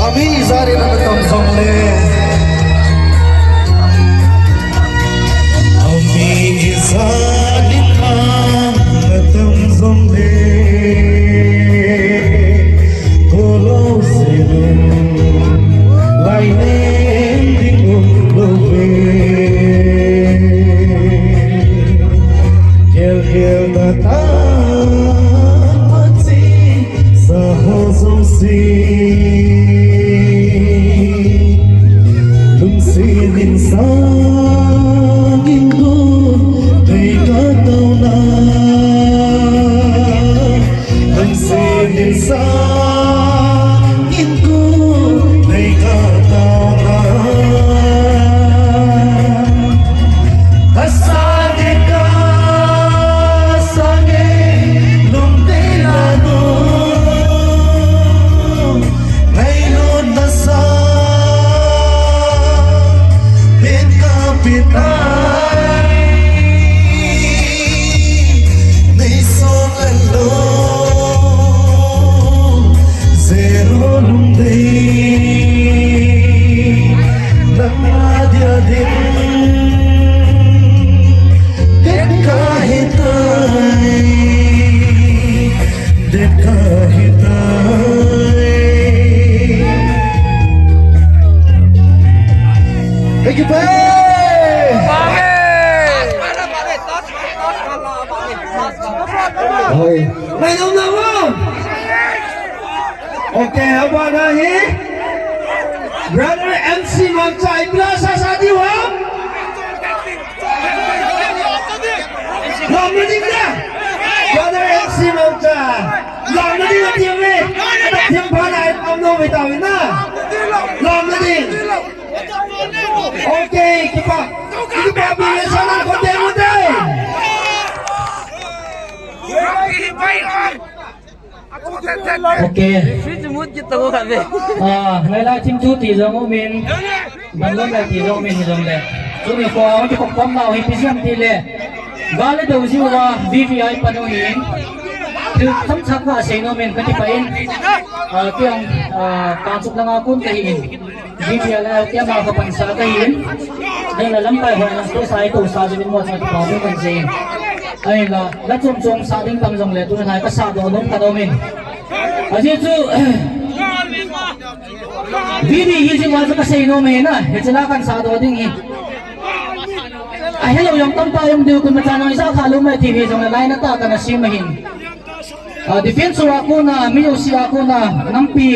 Ami ijat in ana tam jongle, ami ijat in ana tam jongle, kolo selun lai nem ding um lou ve. Gel gel ta ta ma chi sa ho jong si. Lungset in sang in gu dei ka tao na. Lungset in sang Hoi. Ngai nom na mo. Okay, abana hi. Brother M C Mangcha, ipi la sa sa diu ham? Lom na ding na. Brother M C Mangcha. Lom na ding na diu me. Ata thiam pha na ai pam no me ta me na. Lom na ding. Okay, kipa. Kipa pi me sa na ko te mo te. Okay. Ah, ngai la thim thu ti jong umin. Ban lom la ti jong umin hi jong le. Tuni ko ang ti ko pam lau hi pi siam ti le. Gal le do jiu va V V I panu hin. Thil tham chak va sei nom in ka ti pa in. Ah, tiang, ah, ka chuk langa kun ka hi in. Ding dia la, tia ma ka pansa ka hin. Ding la lamkai ho na to sai to sa ding mo sa pa mo kan se. Ai la, la chom chom sa ding tam jong le tu na ka sa do nom ka do min. Aji chu. Didi hi jing wa ka sei nom e na. He chila kan sa do ding hi. A hello jong tam pa jong diu kun ma cha noi sa kha lu mai T V jong la lai na ta ka na sim hin. Ah, defense a kona, mi jouse a kona, nampi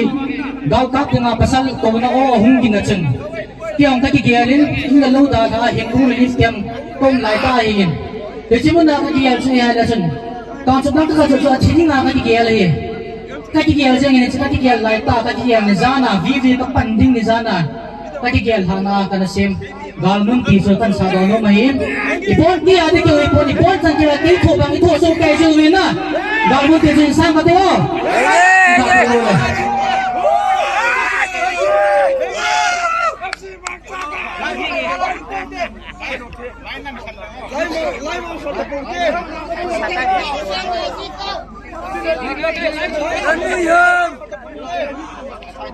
galkap dinga pasal kouna o hung gin a chun. Kei jong ka kigel in, in la lou da da, hin hung release kem, kom lai ta hi in. Hiche mun a ka kigel chu hi a la chun. Ka chu nang ka chu chu a thi dinga ka kigel hi. Ka kigel jeng in, ka kigel lai ta, ka kigel ni jana, V V ka pan ding ni jana. Ka kigel lhah na ka na sem. Gal mun ti chu kan sa do nom ahi. Ipon ti a di keu ipon, ipon chan keu a ti tho bang i tho so kai jeu le na. Gal mun ti chu insang ka te o. Ka te o.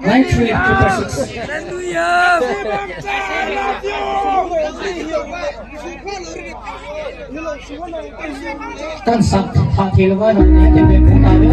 Nine three triple six. Kan sak pha thei lou va, nang ne te be phu ta ve.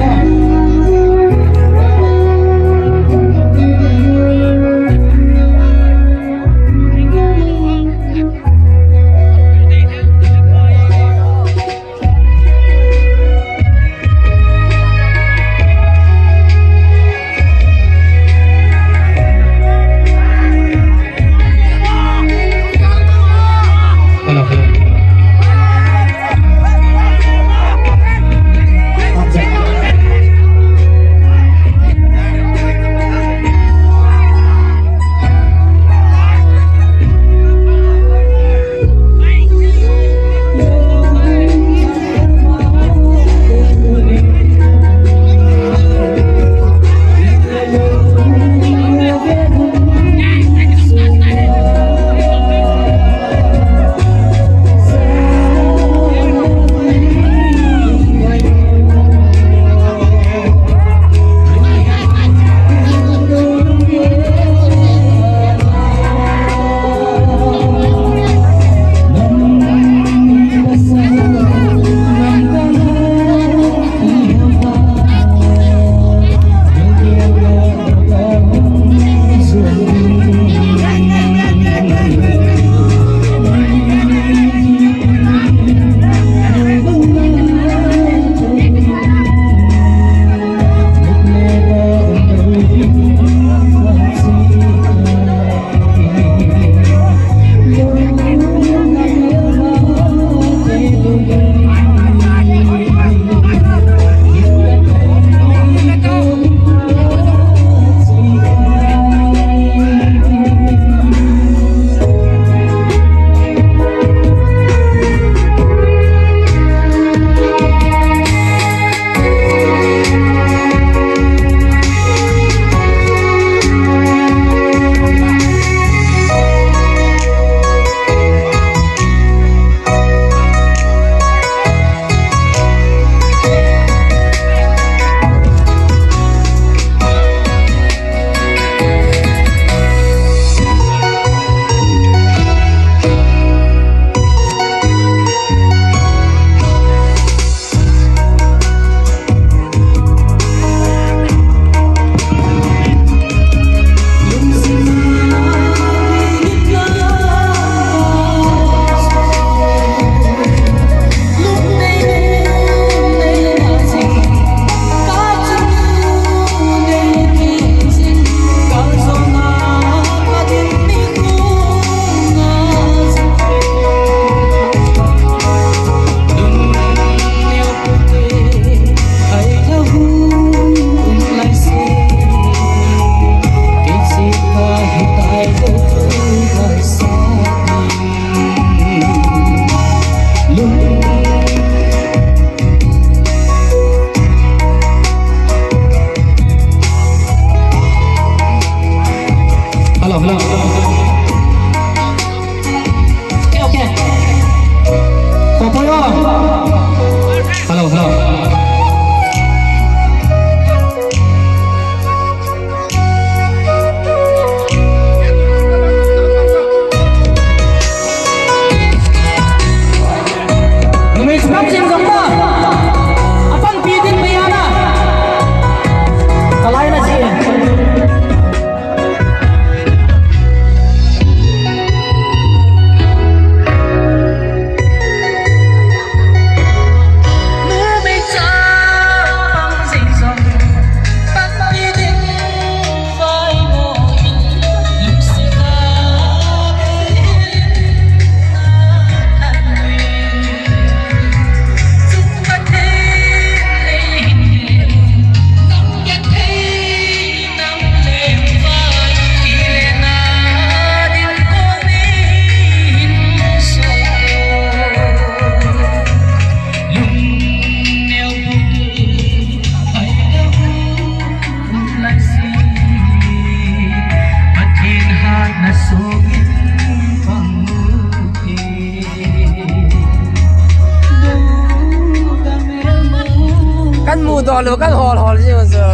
Kan mu doh lou, kan hol hol jing u chu.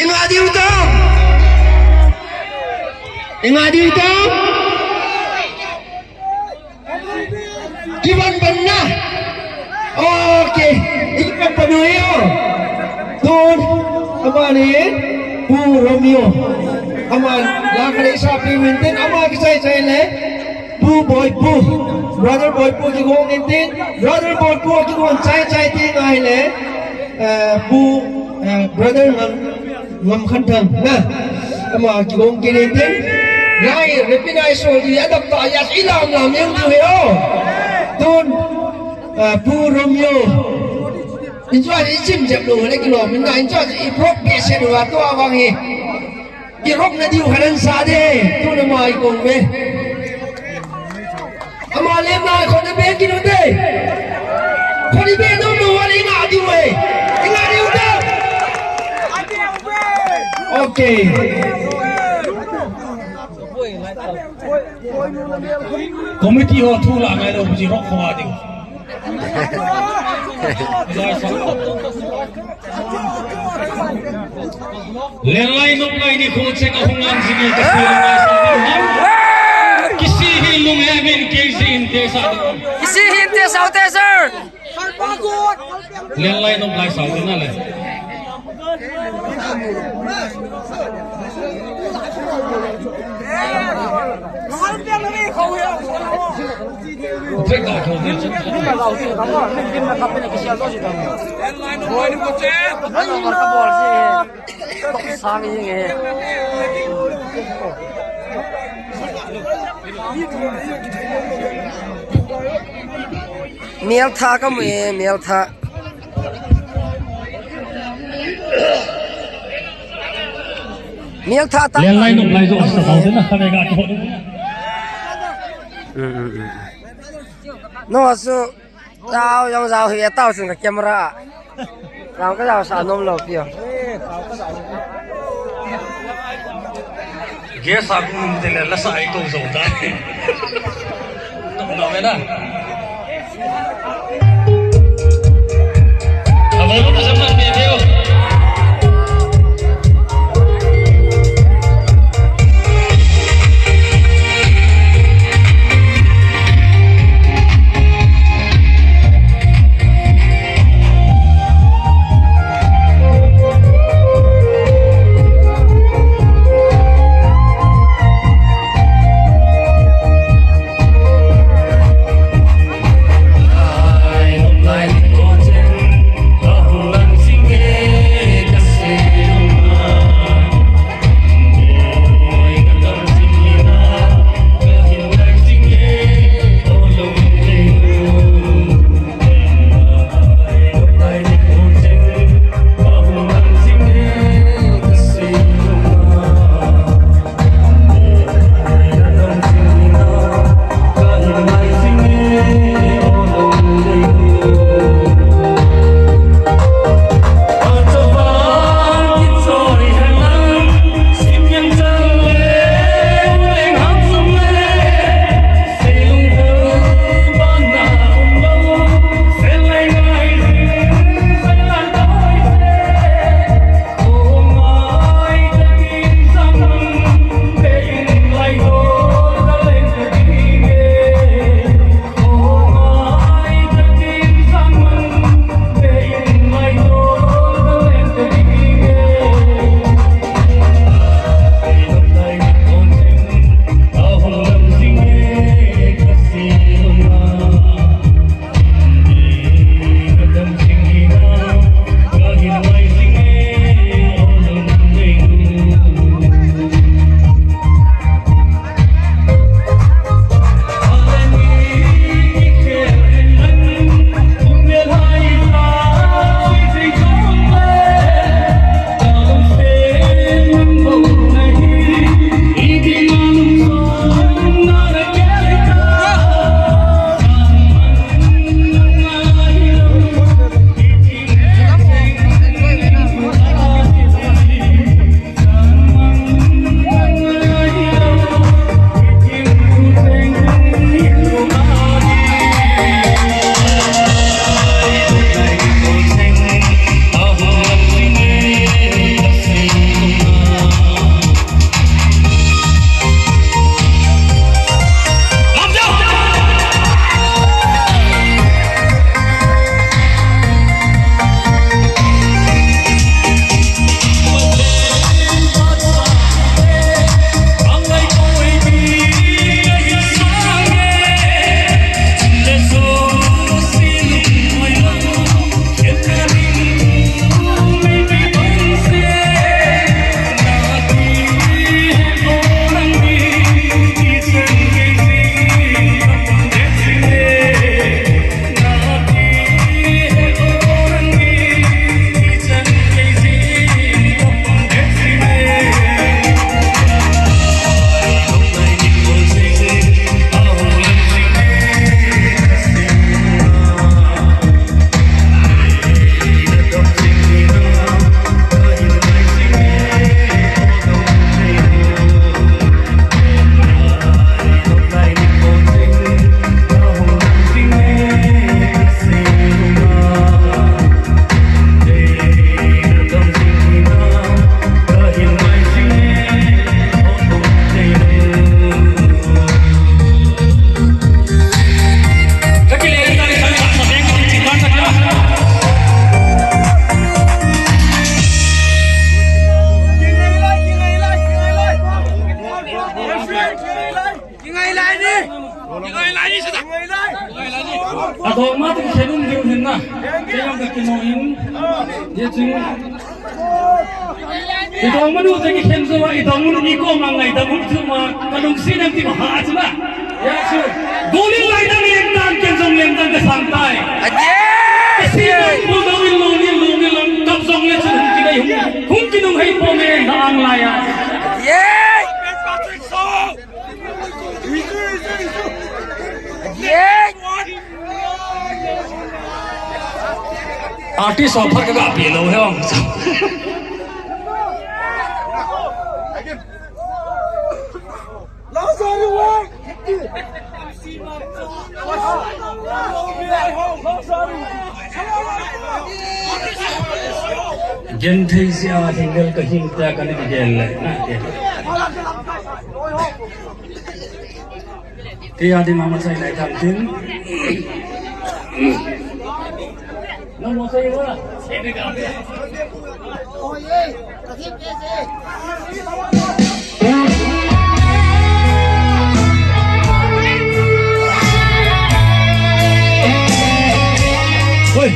Inga diu ta. Inga diu ta. Kiban ban na. Okay. Ikiban ban u yo. Tun. Amani. Pu Romeo. Aman. La kare sa pi winten. Ama kisai sai le. Pu Boipu. Brother Boipu kigong intin. Brother Boipu kigong chai chai ti ngai le. Eh, Pu, eh, brother Ngam, Ngam Khan Thang, na. Ama kigong kit intin. Lai, repeat ai sol di, adap ta, yas, ilam lam, yang tu he, oh. Tun, eh, Pu Romeo. Injo, ichim jep lo, le kilo, min na, injo, i prop pe se lo, tu awang he. Kirok na diu khanan sa de, tu na mai kong ve. Ama le mai khon na be kinu de. Khon ni be nom no wali nga diu e. Nga diu de. Okay. Committee ho thu la ngai lo ji rok kho a diu. Lenlai nop lai ni kho cheng a hung ang jing e ka si lenlai sa ding ham. Kisi hin lung he min ke si hin te sa ding ham. Kisi hin te sa te sir. Lenlai nop lai sa ding na le. Mial tha ka mu e, mial tha. Mial tha ta. Lenlai nop lai jo sa tau na ka ve ga ko. Mm, mm, mm. No, so, tao jong jao hi tao chun ka camera. Tao ka jao sa nom lo pio. Ge sa ku num te le la sa ai ko zo ta. Tong na ve na. Idong manu te kikhen jou a, idong manu mi koma ngaidam hung chu ma, kalungset em ti ma ha chu ma. Ya chu. Golin lai dang leng tan ken jong leng dang kasang tai. Ati. Kasi dong bu dong in long in long in long kap jong le chu hung kinai hung. Hung kinung hei po me na ang lai a. Ati. Artist ho phat ka ga pe lou he ong. Genthei sia hingle ka hing ta ka ni gel le. Kei a ding a machai lai tham tin. Nang machai wa. Hoi.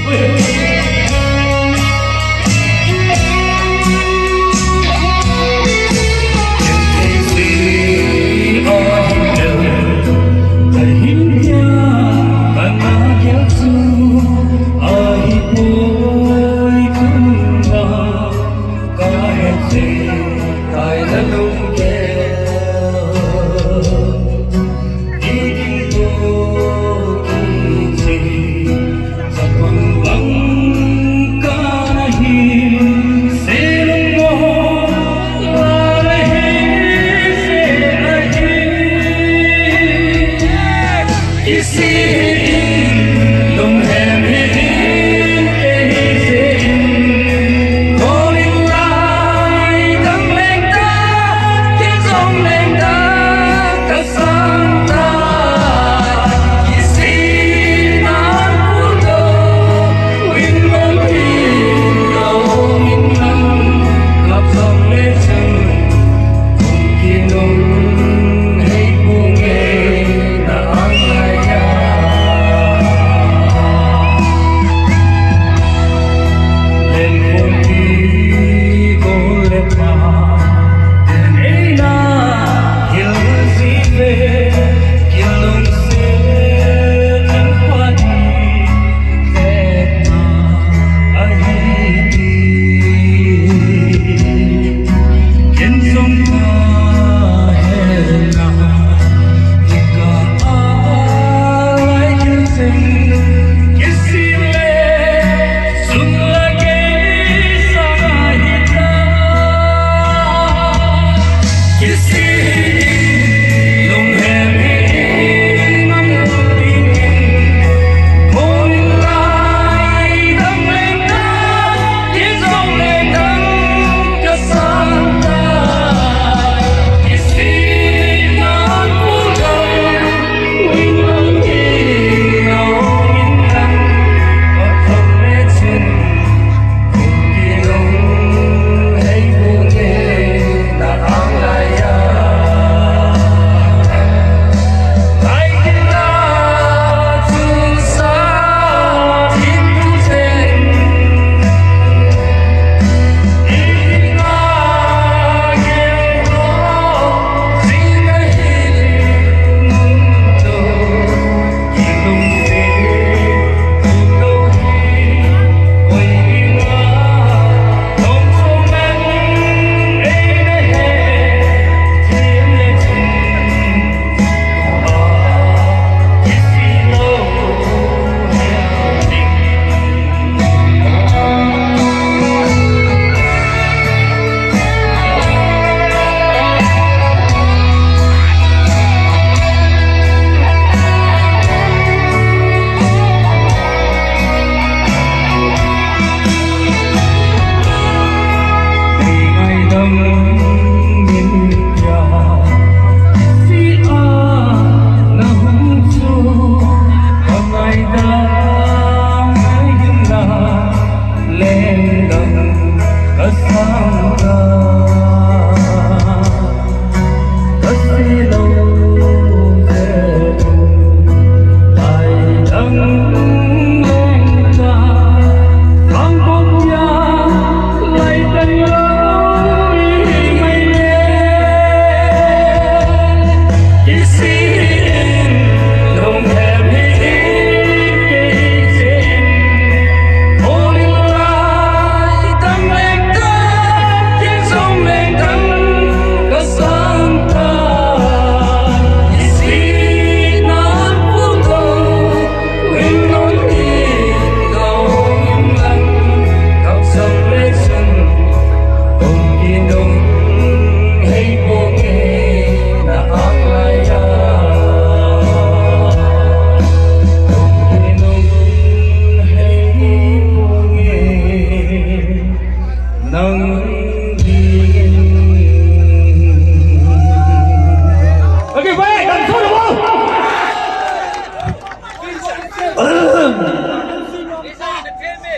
Okay, bye.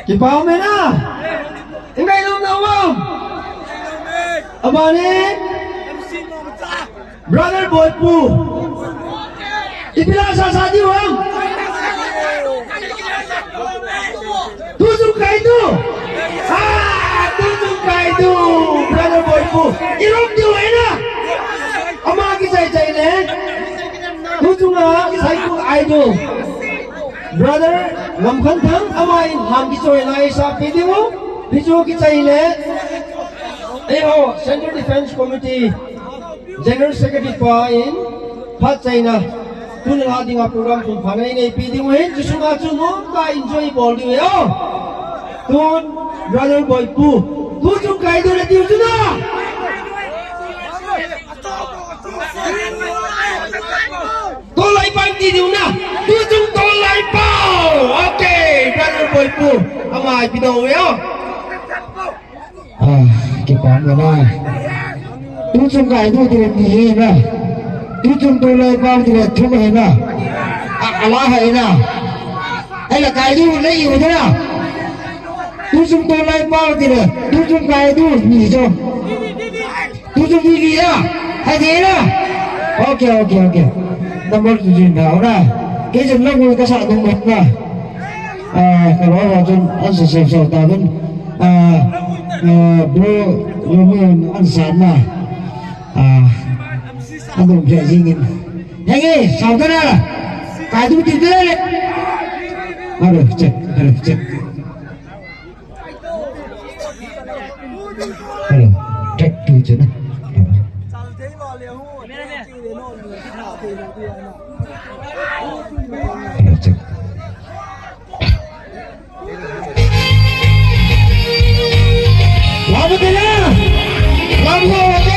Kipa um e na. Ingai nom na um. Abani. Brother Boipu. Ipi la sa sa diu ham. Tu jong kai diu. Ah, tu jong kai diu. Brother Boipu. Irom diu e na. Ama kichai chai le. Tu jong a, Saikul Idol. Brother Lamkhanthang, ama in ham kichoi lai sa pe diu. Hichu kichai le. Eiho, Central Defense Committee General Secretary pa in phat chaina. Tuni a dinga program kum pha nei nei pe diu hin, chu sunga chu nomtah a enjoy bol diu e o. Tun, Brother Boipu. Tu jong kai diu le diu chu na. Tolai pau ti diu na. Tu jong tolai pau. Okay, Brother Boipu. Ama ipi dong ve o. Ah, kipa um e na. Tu jong kai diu ti le ni hi na. Tu jong tolai pau ti le thum hi na. A, ala hi na. Ai la kai diu le iu na. Tu jong tolai pau ti le. Tu jong kai diu ni jong. Tu jong ni ni na. Hai de na. Okay, okay, okay. Number tu jin da ora. Kei jin lang ka sa dong na. Ah, ka lo ho jin an sa sa sa ta dong. Ah, ah, bro, bro, an sa na. Ah, an dong je jing in. Henge, sa ta na. Ka du ti de le. Hello, check, hello, check. Hello, take two chu na. Hello, check. Labu tena! Labu tena!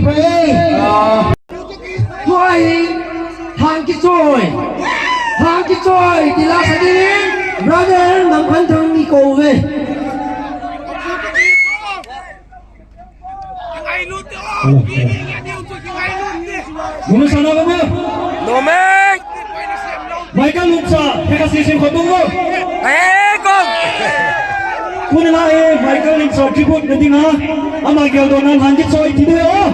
Pray. Tua hi Hang Kichoi. Hang Kichoi, ti la sa ding. Brother, Mangphanthang ni kou ve. Hello, hello. Muna sana ba mo? Nomeng! Michael Limsa, kaya si Sim Kotong mo. Hey, kong! Kunin na eh, Michael Limsa, tribute na din ha. Ama geldoh na Hang Kichoi, tidu eh.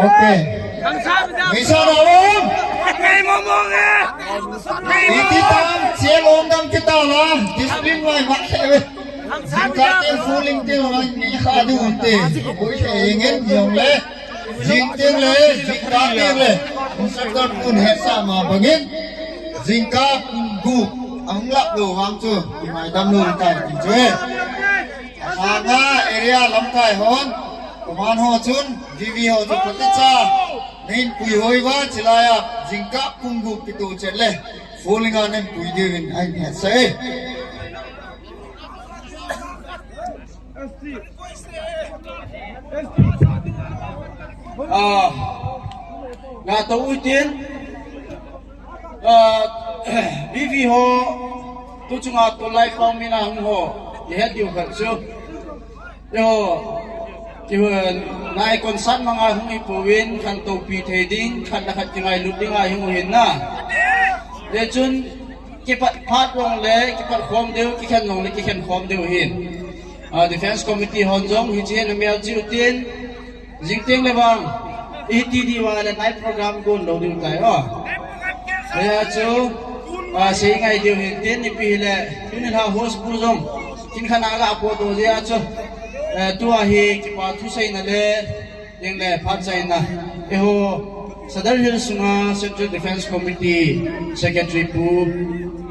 Okay. Misa na lom. Iti tan, sia lom dam kita la. Discipline lai mak se. Jingkah tin fuling tin lai ni kha du te. Oi se ingen jong le. Jing tin le, jingkah tin le. Instructor pun he sa ma bangin. Jingkah pun gu. Ang lap lo wang chu. Mai dam lo kai ti chu. Sanga area lamkai hon, kuman ho chun, V V ho chu pati cha, nin pui hoi va, chilaya, jingkah pung gu pitu chet le, fulinga nin pui diu in, ai nia se. Ah, na to uitin, Ah, V V ho, tu chunga tu lai pau mina hung ho, i het diu khat chu. Yo, ki hun, nai concert manga hung i puin, khan to pi thei ding, khan la khat ki ngai lut ding ai hung hin na. Le chun, ki pat phat long le, ki pat khom deu, ki khen long le, ki khen khom deu hin. Ah, Defense Committee hon jong, hi chi hin a mial chiu tin, Jingteng le vang, iti di va le night program gon lo ding tai o. Aya chu, a, sei ngai diu hin tin ipi hi le, tuni la host pu jong, kin khana la po do aya chu. Eh, tua hi kipa thu seina le, ding le phat seina. Eiho, Sadar Hills sunga Central Defense Committee Secretary pu,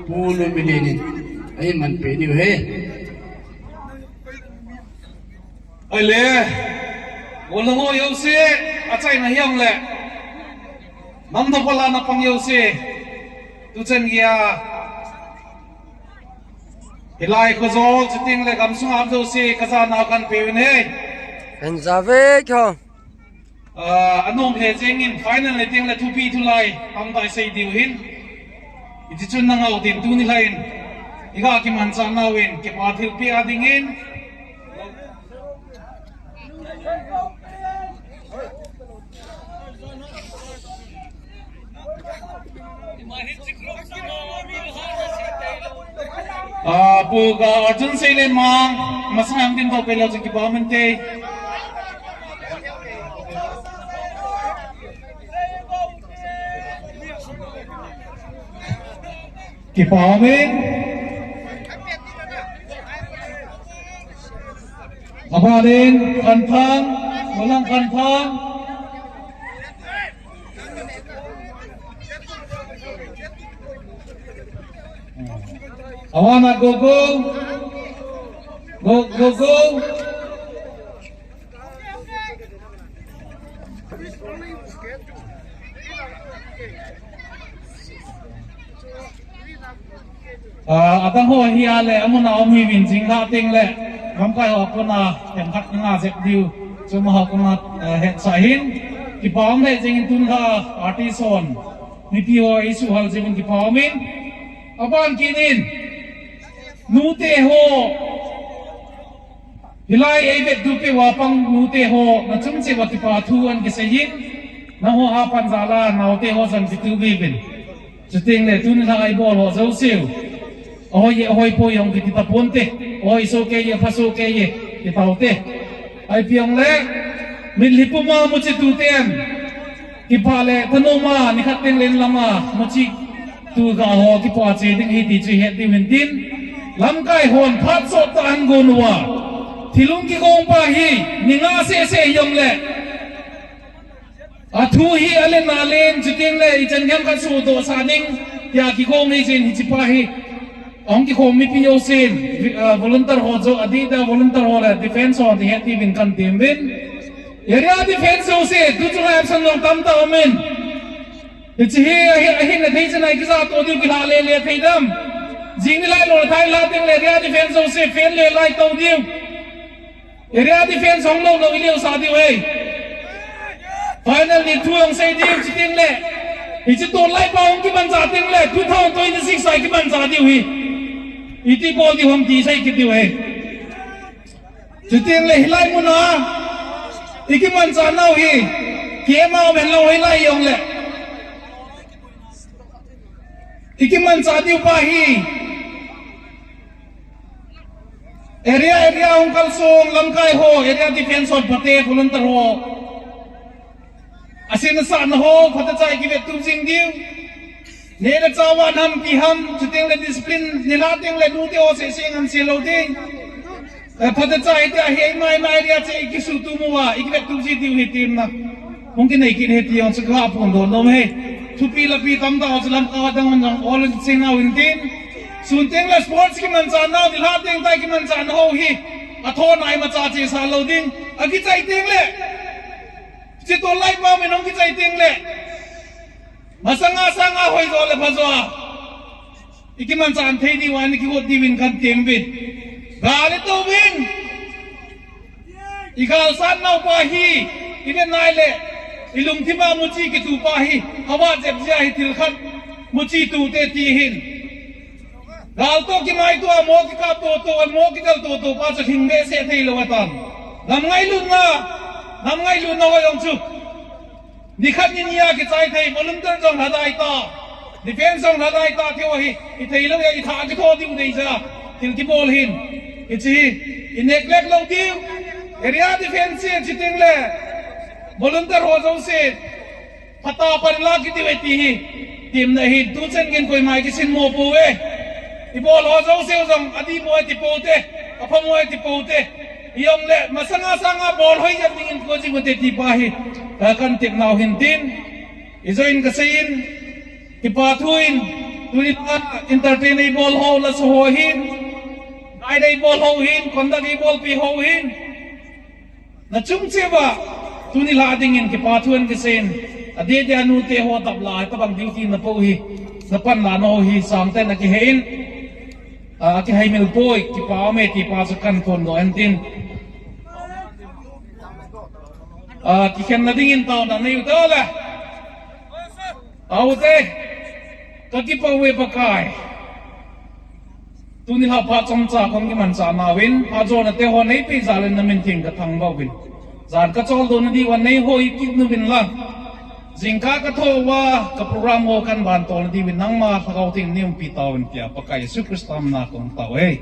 Pu Lumilin in. Ahin man pe diu he. Aile, golnang ho jouse, achaina hijongle, nam thopal a napang jouse, tuchan geiya, hilai khojol, chuteng le gamsunga um jouse, kajana kahin peuvin ahi. Kahin jao ve kho. Ah, anom he jengin final le teng le thupi thulai, tamtah isei diu hin. Hiti chun nangho din tuni lhah in, iga kimanchah nauvin, kipa thilpeh a dingin. Ah, Pu Ga Arjun Seilen ma, masang ang din to pelo sa kipa mante. Kipa umin. Aban in, Khanthang, Malang Khanthang. Awana Gogo. Go, Gogo. Ah, adang ho hi a le, amun a um hiuvin jing lah teng le, lamkai ho a kona, themkhat nga jep diu, chu amaho kona, eh, hetsah hin, kipa um le jing in tun kha, artist hon, mipi ho isuhal jing in kipa umin, aban kit in, nute ho, Hilai eivet dupi uva pang nute ho, nachung cheh uva kipa thu ahin kisei in, nangho hapan jal a, naote ho jong kitu bibin. Chuteng le tuni lhah a ibol ho jouse u. Ahoi e, ahoi poi jong kiti taponte. Ahoi sohkei e, apha sohkei e, kitaute. Ahi pong le, mitlhi puma muchi tuten. Kipa le thanom a, nikhat teng len lam a, muchi tu ga ho kipa che ding ahi ti chu ihet diu hin tin. Lamkai hon phat sot tah a ahin gon uva. Thilung kigong pa hi, ni nga seh seh hijongle. Athu hi alen alen, chuteng le, ichan gei khat sudoh sah ding, tia kigong hi jin hiche pa hi. Ahung kikhom mipi jousen, vi-, ah, volunteer ho jou, adeh a volunteer ho le defense ho ti het diuvin kahin tem uvin. Area defense jouse, tu chunga absent jong tamtah umin. Hiche hi, ahi, ahin le thei chan a ikija to diu kilha le le thei dam. Jing nilai lou thai la teng le area defense jouse, fan le lai to diu. Area defense hung lou lou ileu sa diu ahi. Final ni thu hung sei diu chuteng le. Hiche tun lai pa hung kimanchah teng le two thousand twenty-six a kimanchah diu ahi. Iti bol diu ham ti sei kit diu ahi. Chuteng le hilai mun a. Ikimanchah nau hi. Kema um hen lang hilai jong le. Ikimanchah diu pa hi. Area, area hung kalsong lamkai ho, area defense ho, pate volunteer ho. Asina sa na ho, phatechan kivet tup jing diu. Neh le chah vang ham pi ham, chuteng le discipline, nilhah teng le nute ho seh seh ngan se lou ding. Eh, phatechan hiti a hi mai mai ria che i kisutup uva, i kivet tup ji diu hi tim na. Hung kinei kit hi ti jong chu ka phongdoh nom e. Thupi lapi tamtah ho chu lamkai dang hon jong ol sing nau in tin. Sun teng le sports kimanchah nau, nilhah teng tai kimanchah na ho hi. Athoh nai macha chesa lou ding. Akichai teng le. Chuteng lai pa min hung kichai teng le. Masanga sanga hoi jo le pha jo a. I kimanchah thei diu a ni kihot diuvin kan tem uvin. Gal i tou uvin. I galsat nau pa hi. I vet nai le. I lungthim a muchi kitu pa hi. Hava jep jia hi thil khat. Muchi tu te ti hin. Gal toh kimaito a mo kikap toto, a mo kidel toto pa chu hing behseh thei lou atan. Nam ngailutna, nam ngailutna hoi jong chu. Nikhat ni ni a kichai thei, volunteer jong lhadai ta. Defense jong lhadai ta, thei ahi, i thei lou a, i tha kitho diu dei ja. Thil kibol hin. Hichi hi, i neglect lou diu. Area defense hi, chuteng le. Volunteer ho jouse. Phatah a pan la kiti ve ti hi. Tim na hi, tu chan gin koima kisin mo pou ve. I bol ho jouse jong, adih mo ti pou te. Apha mo ti pou te. I jong le, masanga sanga bol hoi jep dingin ko ji mo te ti pa hi. Ka kan tep nau hin tin. I join ka sei in. Kipa thu in. Tuni pa entertain i bol ho la so ho hin. Ai dei bol ho hin, konda ki bol pi ho hin. Na chung cheh uva, tuni lha dingin kipa thu in kisei in, adeh deh a nute ho tap la, tabang duty na po hi, na pan la na ho hi, sang te na kihei in, a, kihei mil poi, kipa ume, kipa chu kan phongdoh in tin. A, kikhen na dingin tao na nei u te le. Tao te, ka kipa uve Pakai. Tuni lha phat chomcha kong kimanchah nauvin, phat jona te ho nei pe jal in na min theng ka thangvah uvin. Jan ka choldo na diu a nei hoi kit uvin lang. Jingkah ka thoh uva, ka program ho kan van tol na diuvin nangma Lhagao Theng nei umpi tauvin tia Pakai Jesu Christa min a kong tao e.